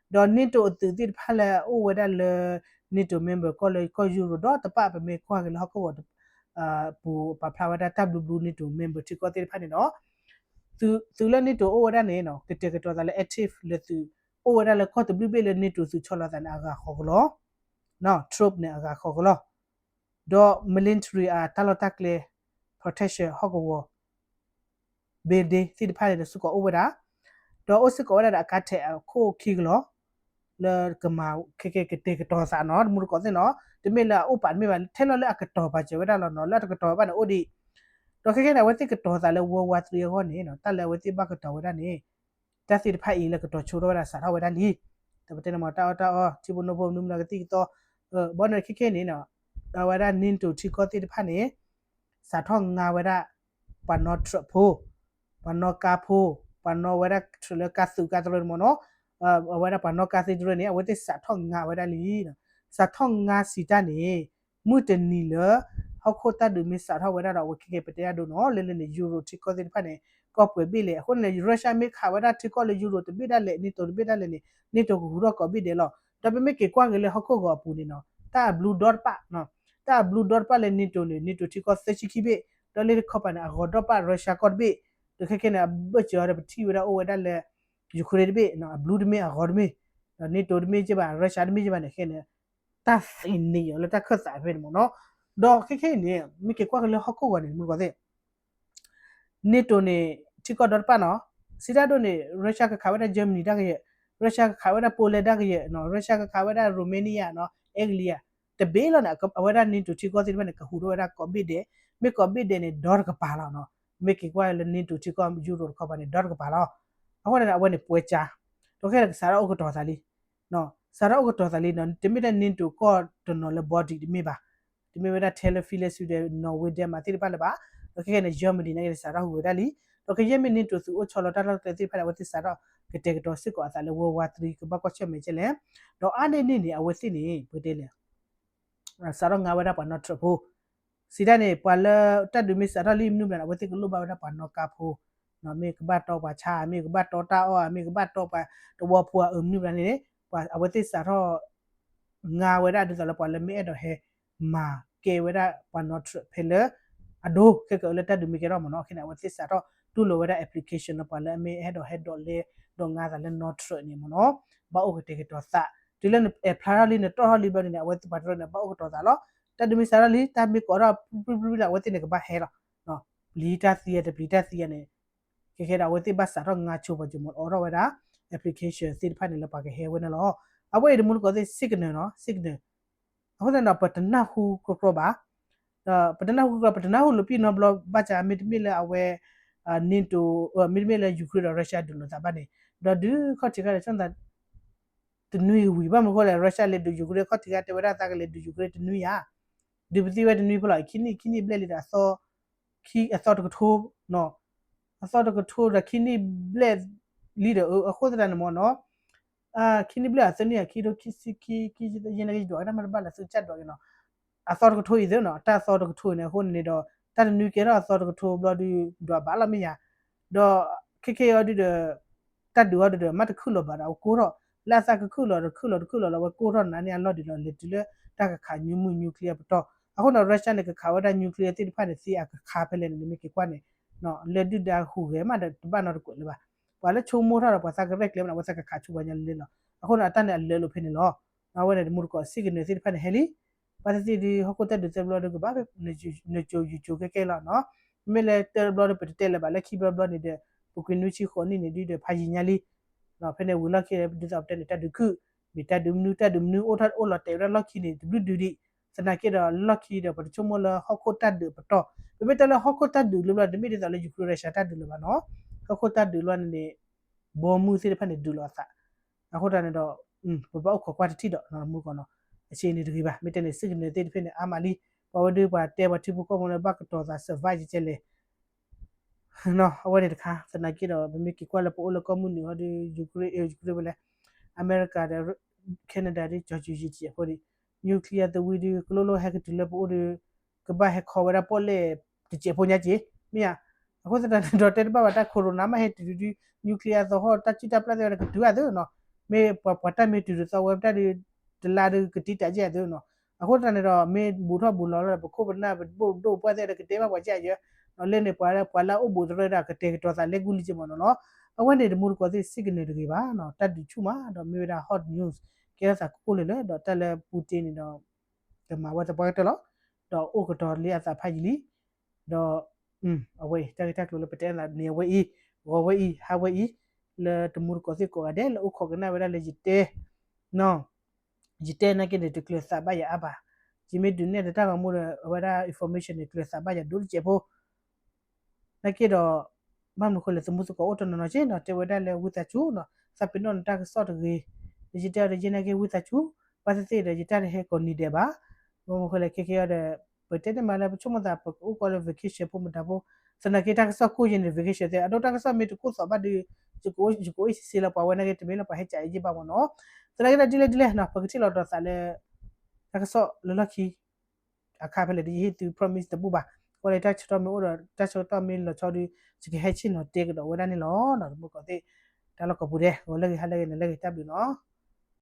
ဒီး NATO အသုးသ့ၣ်တဖၣ်လၢအအိၣ်ဝဲဒၣ်လၢ NATO member ကီၢ်လၢကီၢ်ယူရိၤဒီးတပၣ် ပမ့ၢ်ကွၢ်က့ၤလၢဟီၣ်ခိၣ်ဂီၤ ပူၤပာ်ဖျါဝဲဒၣ်တၢ်ဘျုးဘျုး NATO member ထံကီၢ်သ့ၣ်တဖၣ်န့ၣ်ဒီး သုးလၢ NATO အိၣ်ဝဲဒၣ်န့ၣ် ကတဲာ်ကတီၤသးလၢ active လၢသုး အိၣ်ဝဲဒၣ်လၢကီၢ်တဘျုးဘ့ၣ်လၢ NATO သုးဆီလီၤသးန့ၣ် အဂၤဃိးကလီၢ် troop န့ၣ် အဂၤဃိးကလီၢ် ဒီး military အတၢ်လီၢ်တၢ်ကျဲ protection ဟီၣ်ကဝီၤ building သ့ၣ်တဖၣ်န့ၣ်ဒီးစ့ၢ်ကီးအိၣ်ဝဲဒၣ် ဒီးအိၣ်စ့ၢ်ကီးဝဲဒၣ်ဒီးအကါထဲးအခိၣ်ခံကလီၢ် လၢကမၤခဲကဲကတဲာ်ကတီၤသးနီၤ တမူတကိးသ့ၣ်နီၤ တမ့ၢ်လၢအအိၣ်ပာ်တမ့ၢ်ဘၣ် ထဲလီၤလၢအကတီၤပာ်စၢၤဝဲဒၣ်လီၤနီၤ လၢအတကတီၤဘၣ်န့ၣ်အိၣ်ဒံး ဒီးခဲကဲန့ၣ် အဝဲသ့ၣ်ကတီၤသးလၢ World War Three အဂီၢ်န့ၣ်နီၤ တၢ်လၢအဝဲသ့ၣ်ဘၣ်ကတီၤဝဲဒၣ်န့ၣ် တၢ်သ့ၣ်တဖၣ်အံၤလၢကတီၤဆိထီၣ်ဝဲဒၣ်စးထီၣ်ဝဲဒၣ်လံ ဒီးပတဲန့ၣ်မ့ၢ်တၢ်အီၣ်တၢ်အီ ထံဖိနိဖိမနုၤမနုၤကသံၣ်ကသီ ဘီန့ၣ်ခဲကဲန့ၣ်နီၤ အဝဲဒၣ် NATO ထံကီၢ်သ့ၣ်တဖၣ်န့ၣ် စးထီၣ်ငါဝဲဒၣ် ပှၤနီၣ် truck ဖိ ပှၤနီၣ်ကါဖိ ပှၤနီၣ်ဝဲဒၣ် truck လၢကါသုးကါတရၢန့ၣ်မ့ၢ်နီၤ အဝဲဒၣ်ပှၤနီၣ်ကါသ့တရၢန့ၣ် အဝဲသ့ၣ်စးထီၣ်ငါဝဲဒၣ်လံ စးထီၣ်ငါစံးတၢ်န့ၣ် မုၢ်တနံၤလၢ ဟီၣ်ခိၣ်တၢ်ဒုးမ့ၢ်စးထီၣ်ဝဲဒၣ်ဒီး အဝဲခဲကဲပတဲဒၣ်ဒိနီၤ လၢလၢန့ၣ် Euro ထံကီၢ်သ့ၣ်တဖၣ်န့ၣ် ကီၢ်ပှဲၤဘ့ၣ်လဲၣ် အဃိန့ၣ် Russia မ့ၢ်ခးဝဲဒၣ်ထံကီၢ်လၢ Euro တဘ့ၣ်ဒၣ်လဲာ် NATO တဘ့ၣ်ဒၣ်လဲာ်န့ၣ် NATO ကဟူးထီၣ်ကိးဘ့ၣ်ဒဲးလီၤ ဒီးပမ့ၢ်က့ၤကွၢ်က့ၤလၢဟီၣ်ခိၣ်ဂီၤအပူၤန့ၣ်နီၤ တၢ်အဘျူဒီတပၣ် တၢ်အဘျူဒီတပၣ်လၢ NATO န့ၣ် NATO ထံကီၢ်သၢဆံခံဘ့ၣ် ဒီးလၢတခီပၤန့ၣ် အဂီၤဒီတပၣ် Russia ကီၢ်တဘ့ၣ် ဒီးခဲကဲန့ၣ် အဘၢၣ်စၢၤအီၤဒီးပထံၣ်ဝဲဒၣ်အိၣ်ဝဲဒၣ်လၢ Ukraine တဘ့ၣ် အဘျူတမ့ၢ်အဂီၤတမ့ၢ် ဒီး NATO တမ့ၢ်က့ဘၣ် Russia တမ့ၢ်က့ဘၣ်န့ၣ်ခဲန့ၣ် တၢ်သ့ၣ်န့ၣ်အီၤလၢတၢ်ခၢၣ်သးဖဲန့ၣ်မ့ၢ်နီၤ ဒီးခဲခဲအံၤန့ၣ် မ့ၢ်က့ၤကွၢ်က့ၤလၢဟီၣ်ခိၣ်ဂီၤန့ၣ် မုၢ်တကိးသ့ၣ် NATO န့ၣ် ထံကီၢ်ဒီတပၣ်နီၤ စံးတၢ်ဒိၣ်န့ၣ် Russia ကခးဝဲဒၣ် Germany ဒၣ်ကယဲၢ် Russia ကခးဝဲဒၣ် Poland ဒၣ်ကယဲၢ်နီၤ Russia ကခးဝဲဒၣ် Romania နီၤ Italy တဘ့ၣ်လီၤန့ၣ် အဝဲဒၣ် NATO ထံကီၢ်သ့ၣ်တဖၣ်န့ၣ် ကဟူးထီၣ်ဝဲဒၣ်ကိးဘ့ၣ်ဒဲး မ့ၢ်ကိးဘ့ၣ်ဒဲးန့ၣ် ဒီတကပၤလီၤနီၤ မ့ၢ်က့ၤကွၢ်လၢ NATO ထံကီၢ် Euro တခီပၤန့ၣ် ဒီတကပၤလီၤ အဃိန့ၣ် အဝဲန့ၣ်ပှဲၤကၠါ ဒီးခဲလၢာ်ကစးထီၣ်အိၣ်ကတီၤသးလံ စးထီၣ်အိၣ်ကတီၤသးလံနီၤ တမ့ၢ်တၢ် NATO ကီၢ်တနီၤလၢ body တမ့ၢ်ဘၣ် တမ့ၢ်ဝဲဒၣ်ထဲလၢ Finland Sweden Norway Denmark သ့ၣ်တဖၣ်လၢၤဘၣ် ဒီးခဲခဲန့ၣ် Germany န့ၣ်က့န့ၣ် စးထီၣ်ဟူးဝဲဒၣ်လံ ဒီးကယဲၢ်မ့ၢ် NATO သုးအိၣ်ဆီလီၤတၢ်လီၢ်တၢ်ကျဲသ့ၣ်တဖၣ်န့ၣ် အဝဲသ့ၣ်စးထီၣ်ကတဲာ်ကတီၤစ့ၢ်ကီးအသးလၢ World War Three ကဘၣ်ကွၢ်ဆၢၣ်မဲာ်ကဲလဲၣ် ဒီးအါန့ၢ်န့ၢ်န့ၣ် အဝဲသ့ၣ်န့ၣ် ပတဲလဲၣ် စးထီၣ်ငါဝဲဒၣ်ပှၤနီၣ် truck ဖိ စံးတၢ်န့ၣ် ပှၤလၢတၢ်ဒုးမ့ၢ်စးထီၣ်လံမနုၤဘၣ်န့ၣ် အဝဲသ့ၣ်ကလိၣ်ဘၣ်ဝဲဒၣ်ပှၤနီၣ်ကါဖိ မ့ၢ်ကဘၣ်တီပှၤဆါ မ့ၢ်ကဘၣ်တီတၢ်အီၣ် မ့ၢ်ကဘၣ်တီပှၤတဝီဖိအမနုၤဘၣ်န့ၣ် အဝဲသ့ၣ်စးထီၣ် ငါဝဲဒၣ်ဒ်သိးလၢပှၤလၢမ့ၢ်အဲၣ်ဒိးဟဲ မၤကဲဝဲဒၣ်ပှၤနီၣ် truck ဖဲလၢ အဒိ ခဲကလၢတၢ်ဒုးမ့ၢ်ကဲထီၣ်မ့ၢ်နီၤ ခဲန့ၣ် အဝဲသ့ၣ်စးထီၣ်တူၢ်လိာ်ဝဲဒၣ် application လၢပှၤလၢအမ့ၢ်အဲၣ်ဒိးဟဲဒိးလဲ ဒိးငါသးလၢနီၣ် truck န့ၣ်မ့ၢ်နီၤ ဘၣ်အိၣ်ကတဲာ်ကတီၤသး တုၤလၢန apply ထီၣ်လံ နတီၣ်ထီၣ်လံဘျီန့ၣ် အဝဲသ့ၣ်ပှၤတရၢန့ၣ် ဘၣ်အိၣ်ကတီၤသးလီၤ တၢ်ဒုးမ့ၢ်စးထီၣ်လံ တၢ်မ့ၢ်ကိးထီၣ် ပြံပြံပြံလၢ အဝဲသ့ၣ်န့ၣ်ကဘၣ်ဟဲလီၤ ပျံၤတၢ်သံ တပျံၤတၢ်သံန့ၣ် ခဲခဲဒီး အဝဲသ့ၣ်ဘၣ်စးထီၣ်ငါဆိပှၤကမီၤအိးထီၣ်ဝဲဒၣ် application သ့ၣ်တဖၣ်န့ၣ်လၢပှၤကဟဲဝဲန့ၣ်လီၤ. အဝဲအံၤတမူတကိးသ့ၣ် signal နီၤ signal အဃိသတးဒီး ပတနၢ်ဟူကြီကြီဘၣ် ဒီးပတနၢ်ဟူကြီကြီ ပတနၢ်ဟူလၢပံၢ်နီတဘျီဘၣ်ဆၣ် မ့တမ့ၢ်လၢအဝဲ NATO မ့တမ့ၢ်လၢ Ukraine ဒီး Russia ဒုးလိာ်သးဘၣ်န့ၣ် ဒီးဒုးခီၣ်ထံးခါဒီး တနွံဝံၤဘၣ်မနုၤဃိလဲၣ် Russia လဲၤဒုး Ukraine ခီၣ်ထံးခါတဲဝဲဒၣ်သးကလဲၤဒုး Ukraine တနွံယၤ ဒုးပသံဝဲတနွံဖိလီၤ ခံနံၣ် ခံနံၣ်ဘျဲၣ်လံဒီး အသီတကထိနီၤ အသီတကထိဒီးခံနံၣ်ဘျဲၣ်လံဒီး အဃိသတးန့ၣ်မ့ၢ်နီၤ ခံနံၣ်ဘျဲၣ်အသၢနံၣ်အခံထိခံဆံခံ ခံဆံသၢ ယဲန့ၣ်ကယဒွးကနၣ်မ့ၢ်တဘၣ်လၢသုကစၢ်ဒွးက့ၤနီၤ အသီတကထိအံၤသ့နီၤ တၢ်သီတကထိအံၤန့ၣ် အဃိန့ၣ်ဒီး တၢ်တနွံကဲထီၣ်အသီတကထိဘျီဒုး ဒွးဘၣ်လီၤမ့ၢ်ယၤ ဒီးခဲခဲအံၤဒုးဒီး တၢ်ဒုးအီၤဒုးဒီး မ့ၢ်တခုၣ်လီၤဘၣ်ဒီး အဝဲကိၢ်ထီၣ် လၢအသးကခုၣ်လီၤတခုၣ်လီၤတခုၣ်လီၤလီၤ အဝဲကိၢ်ထီၣ်နၤန့ၣ်အလီၢ်ဒံးလီၤ လဲၤတုၤလၢတၢ်ကခး nuclear ပတီၢ် အဃိန့ၣ် Russia န့ၣ် ကခးဝဲဒၣ် nuclear သ့ၣ်တဖၣ်န့ၣ် သ့အကခးဖဲလဲၣ်န့ၣ် နမ့ၢ်က့ၤကွၢ်န့ၣ် လၢဒုၣ်ဒါဟူးဂဲၤမးဒီး တဘၣ်နီတကွဲးလၢၤဘၣ် ပှၤလၢဆိကမိၣ်ထီၣ်ဒီး ပှၤသးကရဲၣ်ကျဲၤမးန့ၣ် အဝဲသးကခးဆူပှၤညီလၢလီၤ အဃိန့ၣ် အတၢ်န့ၣ်အလၢလိာ်ဖဲန့ၣ်လီၤ. အဝဲန့ၣ်တမူတကိး signal သ့ၣ်တဖၣ်န့ၣ်ဟဲလံ ဘၣ်သ့ၣ်သ့ၣ်ဒုး ဟီၣ်ခိၣ်တၢ်ဒုးသၢဘျီဒီးကဘၣ် နစိၤယစိၤခဲကဲလီၤနီၤ မ့မ့ၢ်လၢတၢဘျီဒီး ပတတဲလၢၤဘၣ်လၢခံဘျီဘျီန့ၣ်ဒီး ပကွံာ်နွံဆံဃိးနံၣ်န့ၣ်ဒုးဒီး ဖးယံာ်ညါလံ ဖဲန့ၣ်ဝံၤလီၢ်ခံဒီး ဒ်သိးပတဲန့ၣ် တၢ်ဒုးခုၣ် မ့ၢ်တၢ်ဒုးမနုၤ တၢ်ဒုးမနုၤ အိၣ်ထီၣ်အိၣ်လီၤတဲာ်ဝဲဒၣ်လီၢ်ခံန့ၣ် တဘျုးဒုးဒံး သနာ်က့ဒီး လီၢ်ခံဒီး ပတဆိကမိၣ်လၢဟီၣ်ခိၣ်တၢ်ဒုးပတီၢ် ပမ့ၢ်တဲလၢဟီၣ်ခိၣ်တၢ်ဒုးလၢဘျီ တမ့ၢ်ဒ်သိးလၢ Ukraine Russia တၢ်ဒုးလၢၤဘၣ်နီၤ ဟီၣ်ခိၣ်တၢ်ဒုးလီၤန့ၣ်န့ၣ် ဘီမုၢ်သ့ၣ်တဖၣ်န့ၣ်ဒုးလိာ်အသး အဃိသတးန့ၣ်ဒီး ပဘၣ်အိၣ်ခိးကွၢ်တထံၣ်ဒီး မူကီးနီၤ အဆ့န့ၣ်တဂ့ၤဘၣ် မ့ၢ်တဲန့ၣ် signal သ့ၣ်တဖၣ်န့ၣ် အါမးလံ ပှၤဝဲဒုးပှၤတဲပှၤထံဖိကီၢ်ဖိန့ၣ် ဘၣ်ကတီၤသး survive ကဲလဲၣ် အဝဲန့ၣ်တခါ သနာ်က့ဒီး ပမ့ၢ်က့ၤကွၢ်လၢပအိၣ်လၢကီၢ်မုၢ်နုာ်ဟီဒီး Ukraine Ukraine ဝဲလဲၣ် အမဲရကၤဒီး Canada ဒီး Georgia ယံာ်ယံာ်အဃိဒီး nuclear သဝံဒုး ကလိလိဟဲကတုၤလၢပအိၣ်ဒီး ကဘၣ်ဟဲခီဝဲဒၣ်ပီၣ်လဲၣ်တစဲးဖိညါက့ၤ မ့ၢ်ဧါ အဃိသတးန့ၣ်ဒီး တဲတဘၣ်ဘၣ်တၢ် corona မ့ၢ်ဟဲတုၤဒုး nuclear သဟီၣ်တၢ်စုၣ်တၢ်ပျၢ်သ့ၣ်ဝဲဒၣ်ကတုၤအသးနီၤ မ့ၢ်ပှၤတၢ်မ့ၢ်တုၤဒ်သိးဝဲတၢ်ဒုး တလါဒုးကတံာ်တာ်ကဲအသးနီၤ အဃိသတးန့ၣ်ဒီး မ့ၢ်ဘူးထီၣ်ဘူးလီၤလီၤဒီး ပခိၣ်ပနၢ်ပဒိၣ်ဒိၣ်ပှၢ်သ့ၣ်ဒီးကတဲဘၣ်ပှၤကဲယဲ လၢန့ၣ်ပှၤလၢ ပှၤလၢအအိၣ်ဘူးတရၢဒီး ကတဲာ်ကတီၤသးလဲကူလံက့မ့ၢ်နီၤလီၤ အဝဲန့ၣ်တမူတကိးသ့ၣ် signal တဂ့ၤဘၣ်နီၤ တၢ်ဒုးဆူၣ်မး ဒီးမ့ၢ်ဝဲဒၣ် hot news ကဲထီၣ်သးကိၢ်ကိၢ်လၢၤလၢၤ ဒီးတၢ်လၢ Putin န့ၣ်ဒီး ကမၤဝဲသပှၢ်ကတၢၢ်လီၤ ဒီးအိၣ်ကတီၤလံအသးဖးယံာ်လံ ဒီး အဝဲအံၤ တၢ်ဂ့ၢ်တၢ်ကျိၤလၢပတဲအသးန့ၣ်အဝဲအံၤ ဂီၤဝဲအံၤ ဟါဝဲအံၤ လၢတမူတကိးသ့ၣ်ကိးဂၤဒဲး လၢအိၣ်ခိးကနၣ်ဝဲဒၣ်လၢယတဲ ယတဲနာ်က့န့ၣ် တကျၢၤသးဘၣ်ယၤအါဘၣ်. ယမ့ၢ်ဒုးနဲၣ်ဒီးတၢ်ဂီၤမူဒီး အဝဲဒၣ် information န့ၣ် ကျၢၤသးဘၣ်ယၤဒိၣ်တစဲးဖိ နာ်က့ဒီး ဘၣ်မနုၤဃိလဲၣ် သမူသကိးအိၣ်တနီၤနီၤက့နီၤ တဲဝဲဒၣ်လၢဝံသးစူၤနီၤ သးပ့ၤနီၣ်နတၢ်ကစီၣ်တဂ့ၤ, ဒီးယတဲအီၤဒီး ယဲနာ်က့ဝံသးစူၤ ဘၣ်သ့ၣ်သ့ၣ်ဒီး ယတၢ်တဟဲကိးနံၤဒဲးဘၣ်. ဘၣ်မနုၤဃိလဲၣ် ခဲကဲအီၤဒီး ပတဲန့ၣ်မးလၢပဆိကမိၣ်သး ပကအိၣ်ကီးလၢ vacation ဖိမတၤဖိ, သနာ်က့တၢ်ကစီၣ်ကိၢ်ယဲန့ၣ် vacation သ့ အဒိတၢ်ကစီၣ်မ့ၢ်တကိၢ်သီးဘၣ်ဒီး ယကအိၣ် ယကအိၣ်အ့ၣ်စ့လီၤ ပှၤဝဲနာ်က့ တမ့ၢ်လၢပှၤဟဲကးအ့ၣ်ယ့ၣ်ဘၣ်မ့ၢ်နီၤ. သနာ်က့ဒီးဒ်လဲၣ်ဒ်လဲၣ်နီၤ ပကထံၣ်လိာ်ဒီးသးလၢ တၢ်ကစီၣ်လၢလီၢ်ခံ အခါဖဲလဲၣ်ဒီး ယဟ့ၣ်သု promise တဘူၣ်ဘၣ်. အဃိဒီးတၢ်ဆၢကတီၢ်မ့ၢ်အိၣ်ဒီး တၢ်ဆၢကတီၢ်မ့ၢ်လီၤဆီဒီး ယကဟဲဆ့ၣ်နီၤတဲကဒီးဝဲဒၣ်န့ၣ်လီၤ. တမူတကိးသ့ၣ် တၢ်လီၢ်ကိးပူၤဒဲး ဂီၤလၢဂ့ၤ ဟါလၢဂ့ၤ နၤလၢဂ့ၤ တၢ်ဘျုးနီၤ.